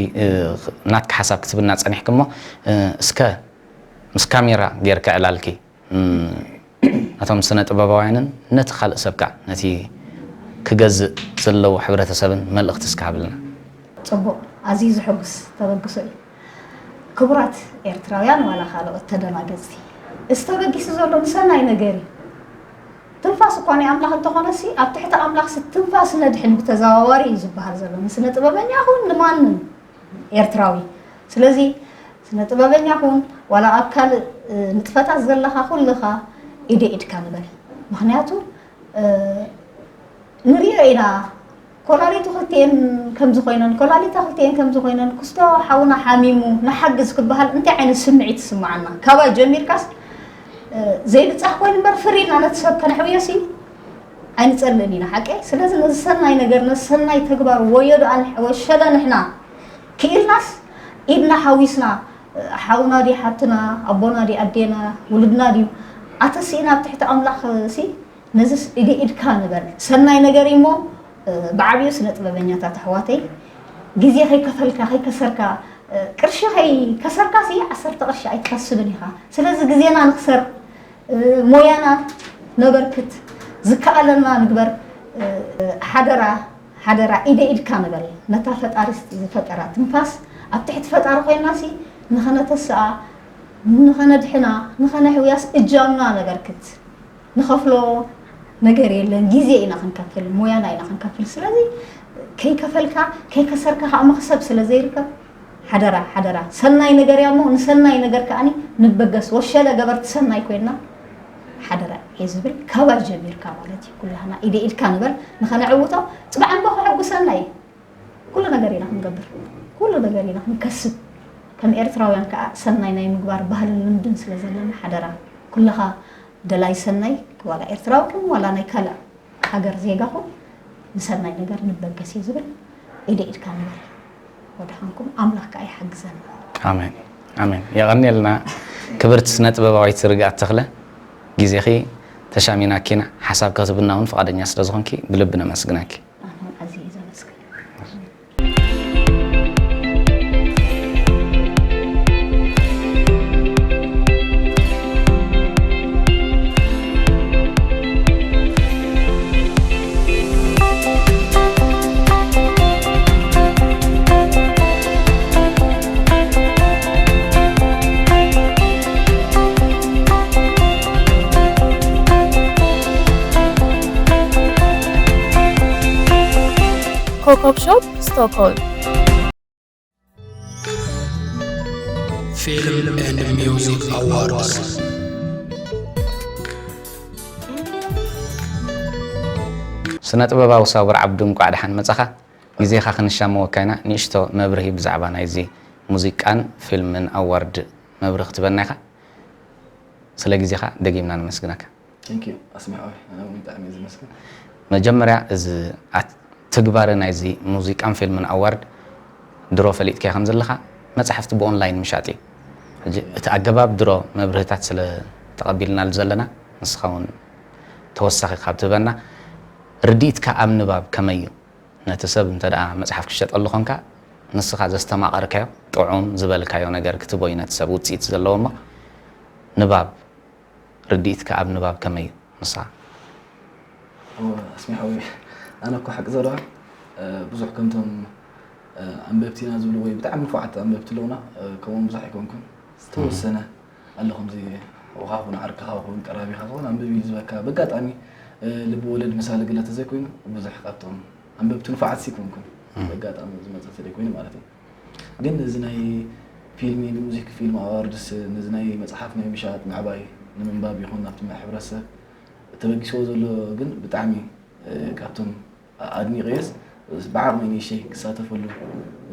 ናትኪ ሓሳብ ክትብልና ፀኒሕኪ እሞ እስከ ምስ ካሜራ ጌርካ ዕላልኪ ነቶም ስነ ጥበባውያንን ነቲ ካልእ ሰብ ከዓ ነቲ ክገዝእ ዘለዎ ሕብረተሰብን መልእኽቲ እስከ ሃብልና። ፅቡቕ ኣዝዩ ዝሕጉስ ተበግሶ እዩ። ክቡራት ኤርትራውያን ዋላ ካልኦት ተደናገፅቲ እዚ ተበጊሱ ዘሎ ንሰናይ ነገር እዩ። ትንፋስ እኳ ናይ ኣምላኽ እንተኾነሲ ኣብ ትሕቲ ኣምላኽሲ ትንፋስ ነድሕን ብተዘዋዋሪ እዩ ዝበሃል ዘሎ ንስነ ጥበበኛ ኹን ንማንም ኤርትራዊ። ስለዚ ስነ ጥበበኛ ኩን ዋላ ኣብ ካልእ ንጥፈታት ዘለኻ ኩልኻ ኢደ ኢድካ ንበል። ምኽንያቱ ንሪኦ ኢና ኮላሊቱ ክልቲኤን ከምዚ ኮይነን ኮላሊታ ክልቲኤን ከምዚ ኮይነን ክስቶ ሓውና ሓሚሙ ንሓግዝ ክበሃል እንታይ ዓይነት ስምዒት ይስምዓና ካባይ ጀሚርካስ ዘይብፃሕ ኮይኑ እምበር ፍር ኢልና ነቲ ሰብ ከነሕውዮ ሲ ኣይንፀልእን ኢና ሓቀይ ስለዚ ነዚ ሰናይ ነገር ነዚ ሰናይ ተግባር ወዮ ደኣ ወሸለ ንሕና ክኢልናስ ኢድና ሓዊስና ሓውና ድዩ ሓብትና ኣቦና ድዩ ኣዴና ውሉድና ድዩ ኣተሲእና ኣብ ትሕቲ ኣምላኽ ሲ ነዚስ ኢደ ኢድካ ንበል ሰናይ ነገር እሞ ብዓብዩ ስነ ጥበበኛታት ኣሕዋተይ ግዜ ከይከፈልካ ከይከሰርካ ቅርሺ ከይከሰርካ ሲ ዓሰርተ ቅርሺ ኣይትኸስብን ኢኻ ስለዚ ግዜና ንክሰር ሞያና ነበርክት ዝከኣለና ንግበር ሓደራ ሓደራ ኢደ ኢድካ ንበል ነታ ፈጣሪ ዝፈጠራ ትንፋስ ኣብ ትሕቲ ፈጣሪ ኮይንና ሲ ንኸነተስኣ ንኸነድሕና ንኸነሕውያስ እጃምና ነበርክት። ንኸፍሎ ነገር የለን። ግዜ ኢና ክንከፍል፣ ሞያና ኢና ክንከፍል። ስለዚ ከይከፈልካ ከይከሰርካ ከዓ መኽሰብ ስለ ዘይርከብ፣ ሓደራ ሓደራ፣ ሰናይ ነገር እያ እሞ ንሰናይ ነገር ከዓኒ ንበገስ። ወሸለ ገበርቲ ሰናይ ኮይንና ሓደራ እየ ዝብል። ካባይ ጀሚርካ ማለት እዩ። ኩላህና ኢደ ኢድካ ንበል ንኸነዕውቶ። ፅባሕ እንኮ ከሐጉሰና እዩ። ኩሉ ነገር ኢና ክንገብር፣ ኩሉ ነገር ኢና ክንከስብ። ከም ኤርትራውያን ከዓ ሰናይ ናይ ምግባር ባህልን ልምድን ስለ ዘለና ሓደራ ኩልኻ ደላይ ሰናይ፣ ዋላ ኤርትራዊ ኩን ዋላ ናይ ካልእ ሃገር ዜጋ ኩን፣ ንሰናይ ነገር ንበገስ እየ ዝብል። ኢደ ኢድካ ንበል። ወድሓንኩም፣ ኣምላኽ ከዓ ይሓግዘና። ኣሜን፣ ኣሜን። የቐንየልና ክብርቲ ስነ ጥበባዊት ርግኣት ተኽለ፣ ግዜኺ ተሻሚናኪና፣ ሓሳብ ከትብና እውን ፍቓደኛ ስለ ዝኾንኪ ብልቢ ነመስግነኪ። ኣነ እውን ኣዝየ እየ ዘመስግን። ኮኮብ ሾፕ ስቶክሆልም። Film and Music Awards። ስነ ጥበባዊ ሳውር ዓብዱ፣ እንቋዕ ደሓን መጻኻ። ግዜኻ ክንሻመወካ ኢና። ንእሽቶ መብርሂ ብዛዕባ ናይዚ ሙዚቃን ፊልምን ኣዋርድ መብርሂ ክትበና ኢኻ። ስለ ግዜኻ ደጊምና ነመስግነካ። Thank you ኣስማዕ፣ ኣነ እውን ብጣዕሚ እየ ዝመስግን። መጀመርያ፣ እዚ ኣት-፣ ትግባረ ናይዚ ሙዚቃን ፊልምን ኣዋርድ ድሮ ፈሊጥካዮ ከም ዘለኻ፣ መጻሕፍቲ ብኦንላይን ምሻጥ እዩ። ሕጂ እቲ ኣገባብ ድሮ መብርህታት ስለ ተቐቢልናሉ ዘለና፣ ንስኻ እውን ተወሳኺ ካብ ትህበና፣ ርድኢትካ ኣብ ንባብ ከመይ እዩ? ነቲ ሰብ እንተ ደኣ መጽሓፍ ክሸጠሉ ኾንካ፣ ንስኻ ዘስተማቐርካዮ፣ ጥዑም ዝበልካዮ ነገር ክትቦ እዩ ነቲ ሰብ ውጽኢት ዘለዎ እሞ፣ ንባብ፣ ርድኢትካ ኣብ ንባብ ከመይ እዩ ንስኻ? እወ፣ ኣስሚ ሓወይ፣ ኣነ እኮ ሓቂ ዘረባ፣ እ፣ ብዙሕ ከምቶም፣ እ፣ ኣንበብቲ ኢና ዝብሉ ወይ ብጣዕሚ ንፉዓት ኣንበብቲ ኣለዉና፣ እ፣ ከምኦም ብዙሕ ኣይኮንኩን። ዝተወሰነ ኣሎ፣ ከምዚ ወኻኹን ዓርክኻ ኹን ቀራቢኻ ዝኾነ ኣንብብ ኢሉ ዝበካ፣ በጋጣሚ፣ እ፣ ልቢ ወለድ ምሳሌ ግለ ተዘይኮይኑ፣ ብዙሕ ካብቶም ኣንበብቲ ንፉዓት ሲ ኮንኩን። እም። በጋጣሚ ዝመጸ ተዘይኮይኑ ማለት እዩ። ግን እዚ ናይ ፊልሚ፣ ንሙዚክ ፊልም ኣዋርድስ፣ ነዚ ናይ መጽሓፍ ናይ ምሻጥ ምዕባይ ንምንባብ ይኹን ናብቲ ሕብረተሰብ ተበጊስዎ ዘሎ ግን ብጣዕሚ፣ እ፣ ካብቶም ኣድኒቐዮስ ብዓቕመይ ንእሽተይ ክሳተፈሉ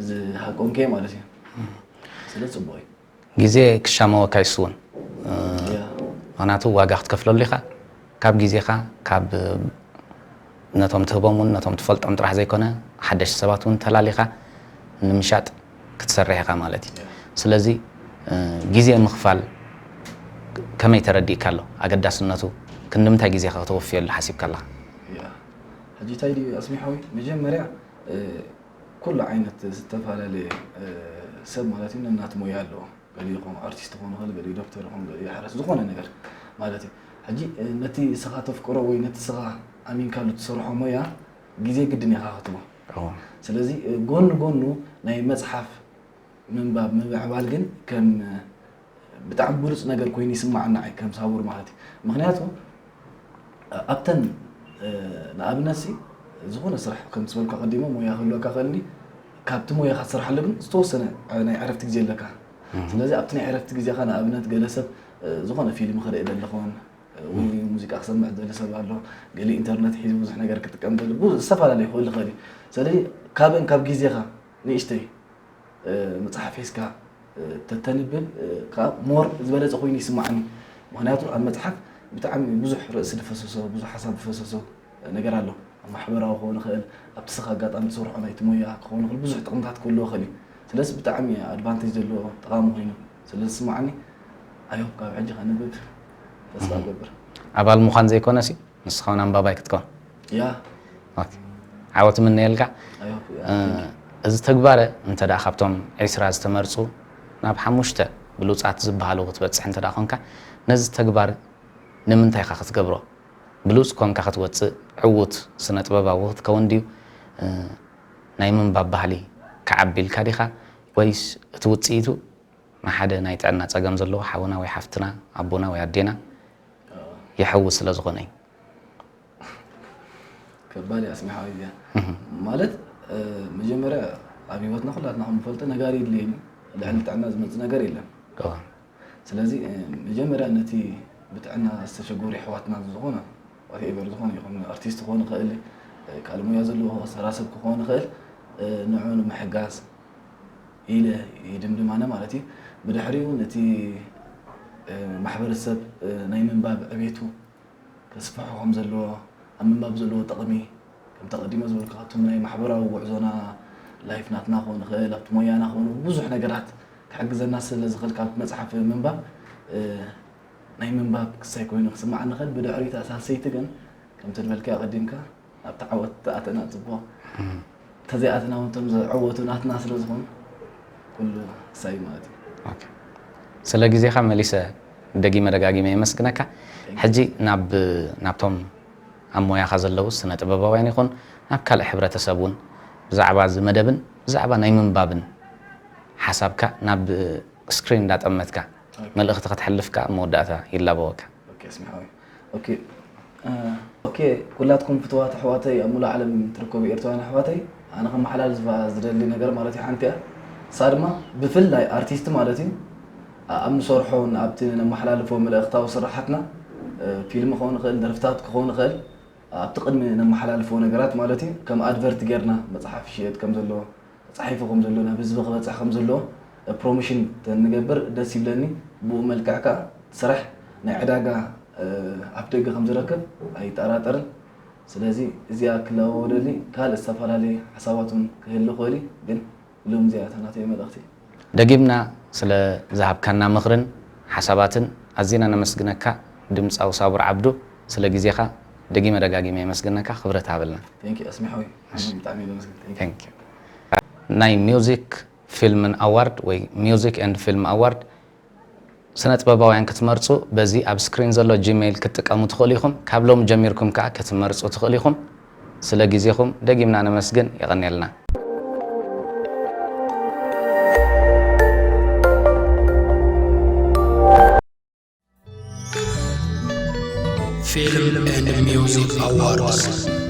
ዝሃቆንከ ማለት እዩ። ስለ ጽቡቕ እዩ። ግዜ ክሻመወካ ይስውን። እ፣ ያ። ምኽንያቱ ዋጋ ክትከፍለሉ ኢኻ። ካብ ግዜኻ፣ ካብ ነቶም ትህቦም እውን ነቶም ትፈልጦም ጥራሕ ዘይኮነ፣ ሓደሽቲ ሰባት እውን ተላሊኻ ንምሻጥ ክትሰርሕ ኢኻ ማለት እዩ። ያ። ስለዚ፣ እ፣ ግዜ ምኽፋል ከመይ ተረዲእካ ኣሎ? ኣገዳስነቱ ክንዲ ምንታይ ግዜኻ ከተወፍየሉ ሓሲብካ ኣለኻ? ያ። ሕጂ እንታይ ድዩ ኣስሚሖይ? መጀመርያ፣ እ፣ ኩሉ ዓይነት ዝተፈላለየ፣ እ፣ ሰብ ማለት እዩ ነናቱ ሞያ ኣለዎ። ገሊኡ ይኸውን ኣርቲስት ክኸውን ይኽእል፣ ገሊኡ ዶክተር ይኸውን፣ ገሊኡ ሓረስ፣ ዝኾነ ነገር ማለት እዩ። ሕጂ፣ እ፣ ነቲ ንስኻ ተፍቅሮ ወይ ነቲ ንስኻ ኣሚንካሉ ትሰርሖ ሞያ ግዜ ግድን ኢኻ ክትቦ። እዎ። ስለዚ፣ እ፣ ጎኒ ጎኑ ናይ መጽሓፍ ምንባብ ምምዕባል ግን ከም፣ እ፣ ብጣዕሚ ብሉጽ ነገር ኮይኑ ይስማዓና፣ ኣይ፣ ከም ሳውር ማለት እዩ። ምኽንያቱ፣ እ፣ ኣብተን፣ እ፣ ንኣብነት ሲ፣ ዝኾነ ስራሕ ከም ዝበልኩ ኣቐዲመ ሞያ ክህልወካ ክእል እንዲ፣ ካብቲ ሞያኻ ትሰርሓሉ ግን ዝተወሰነ፣ እ፣ ናይ ዕረፍቲ ግዜ ኣለካ። እም። ስለዚ ኣብቲ ናይ ዕረፍቲ ግዜኻ ንኣብነት ገለ ሰብ፣ እ፣ ዝኾነ ፊልም ክርኢ ደሊ ኾን፣ እ፣ ወይ ሙዚቃ ክሰምዕ ደሊ ሰብ ኣሎ፣ ገለ ኢንተርነት ሒዙ ብዙሕ ነገር ክጥቀም ደሊ፣ ብዙ ዝተፈላለየ ክህሉ ይኽእል እዩ። ስለዚ ካብን ካብ ግዜኻ ንእሽተይ እ፣ መጽሓፍ ሒዝካ፣ እ፣ ተተንብብ፣ እ፣ ከኣ ሞር ዝበለጸ ኮይኑ ይስማዓኒ። ምኽንያቱ ኣብ መጽሓፍ ብጣዕሚ ብዙሕ ርእሲ ዝፈሰሶ፣ ብዙሕ ሓሳብ ዝፈሰሶ ነገር ኣሎ። ኣብ ማሕበራዊ ክኸውን ይኽእል፣ ኣብቲ ስኻ ኣጋጣሚ ትሰርሖ ናይቲ ሞያ ክኸውን ይኽእል፣ ብዙሕ ጥቕምታት ክህልዎ ይኽእል እዩ። ስለዚ ብጣዕሚ ኣድቫንቴጅ ዘለዎ ጠቓሚ ኮይኑ ስለ ዝስማዓኒ፣ ኣይ ሆፕ ካብ ሕጂ ከንብብ ተስፋ እገብር። ኣባል ምዃን ዘይኮነሲ፣ ንስኻ እውን ኣንባባይ ክትከውን። ያ። ኦኬ። ዓወት እምነየልካ። ኣይ ሆፕ፣ ያ። እ፣ እዚ ተግባረ እንተ ደኣ ካብቶም ዒስራ ዝተመርጹ ናብ ሓሙሽተ ብሉጻት ዝበሃሉ ክትበጽሕ እንተ ደኣ ኾንካ፣ ነዚ ተግባር ንምንታይ ኢኻ ክትገብሮ? ብሉጽ ኮንካ ክትወጽእ፣ ዕዉት ስነ ጥበባዊ ክትከውን ድዩ? እ፣ ናይ ምንባብ ባህሊ ክዓቢ ኢልካ ዲኻ? ወይስ እቲ ውጽኢቱ ንሓደ ናይ ጥዕና ጸገም ዘለዎ ሓውና ወይ ሓፍትና ኣቦና ወይ ኣዴና ይሕውስ ስለ ዝኾነ እዩ። ከባድ እያ ስሚሓዊ እዚኣ ማለት መጀመርያ ኣብ ህይወትና ኩላትና ከም ንፈልጦ ነጋሪ የድልየን እዩ። ልዕሊ ጥዕና ዝመፅእ ነገር የለን። ስለዚ መጀመርያ ነቲ ብጥዕና ዝተሸገሩ የሕዋትና ዝኾነ whatever ዝኾነ ይኹን ኣርቲስት ክኾን ይኽእል፣ ካልእ ሞያ ዘለዎ ሰራሰብ ክኾን ይኽእል፣ ንዑ ንምሕጋዝ ኢለ ይድምድም ኣነ ማለት እዩ። ብድሕሪኡ ነቲ ማሕበረሰብ ናይ ምንባብ ዕቤቱ ከስፍሖ ከም ዘለዎ፣ ኣብ ምንባብ ዘለዎ ጥቕሚ ከምቲ ኣቐዲመ ዝበልኩ ካብቶም ናይ ማሕበራዊ ጉዕዞና ላይፍ ናትና ክኸውን ይኽእል ኣብቲ ሞያና ክኸውን ብዙሕ ነገራት ክሕግዘና ስለ ዝኽእል ካብ መፅሓፍ ምንባብ ናይ ምንባብ ክሳይ ኮይኑ ክስማዕ ንኽእል። ብድሕሪኡ እታ ሳልሰይቲ ግን ከምቲ ዝበልካዮ ኣቐዲምካ ኣብቲ ዓወት ተኣተና ፅቡቕ ተዘይኣተና እውን እቶም ዝዕወቱ ናትና ስለ ዝኾኑ ኩሉ ክሳይ ማለት እዩ። ስለ ግዜኻ መሊሰ ደጊመ ደጋጊመ የመስግነካ። ሕጂ ናብ ናብቶም ኣብ ሞያኻ ዘለዉ ስነ ጥበባውያን ይኹን ናብ ካልእ ሕብረተሰብ እውን ብዛዕባ እዚ መደብን ብዛዕባ ናይ ምንባብን ሓሳብካ ናብ ስክሪን እንዳጠመትካ መልእኽቲ ከተሕልፍ ከኣ መወዳእታ ይላበወካ። ኦኬ ኣስሚሓዊ ኦኬ ኦኬ ኩላትኩም ፍትዋት ኣሕዋተይ ኣብ ሙሉእ ዓለም ትርከቡ ኤርትራውያን ኣሕዋተይ ኣነ ከመሓላልፋ ዝደሊ ነገር ማለት እዩ ሓንቲ እያ። ንሳ ድማ ብፍላይ ኣርቲስት ማለት እዩ ኣብ ንሰርሖን ኣብቲ ነመሓላልፎ መልእኽታዊ ስራሓትና ፊልም ክኸውን ይኽእል፣ ደርፍታት ክኸውን ይኽእል ኣብቲ ቅድሚ ነመሓላልፎ ነገራት ማለት እዩ ከም ኣድቨርት ጌርና መፅሓፍ ይሽየጥ ከም ዘሎ ተፃሒፉ ከም ዘሎ ናብ ህዝቢ ክበፅሕ ከም ዘለዎ ፕሮሞሽን ተንገብር ደስ ይብለኒ። ብኡ መልክዕ ከዓ ስራሕ ናይ ዕዳጋ ኣፍ ደገ ከም ዝረክብ ኣይጠራጠርን። ስለዚ እዚኣ ክለዋወደሊ ካልእ ዝተፈላለየ ሓሳባት እውን ክህሉ ክእል እዩ። ግን ሎም እዚኣ እታ ናተይ መልእኽቲ። ደጊምና ስለ ዝሃብካና ምኽርን ሓሳባትን ኣዚና ነመስግነካ። ድምፃዊ ሳቡር ዓብዱ ስለ ግዜኻ ደጊመ ደጋጊመ የመስግነካ። ክብረት ሃበልና። Thank you ኣስሚሓዊ ብጣዕሚ እየ ዘመስግን። Thank you። ናይ ሚውዚክ ፊልምን ኣዋርድ ወይ ሚውዚክ ኤንድ ፊልም ኣዋርድ ስነ ጥበባውያን ክትመርፁ በዚ ኣብ ስክሪን ዘሎ ጂሜይል ክትጥቀሙ ትኽእሉ ኢኹም። ካብ ሎም ጀሚርኩም ከዓ ክትመርፁ ትኽእሉ ኢኹም። ስለ ግዜኹም ደጊምና ነመስግን። የቐንየልና። Film and Music Awards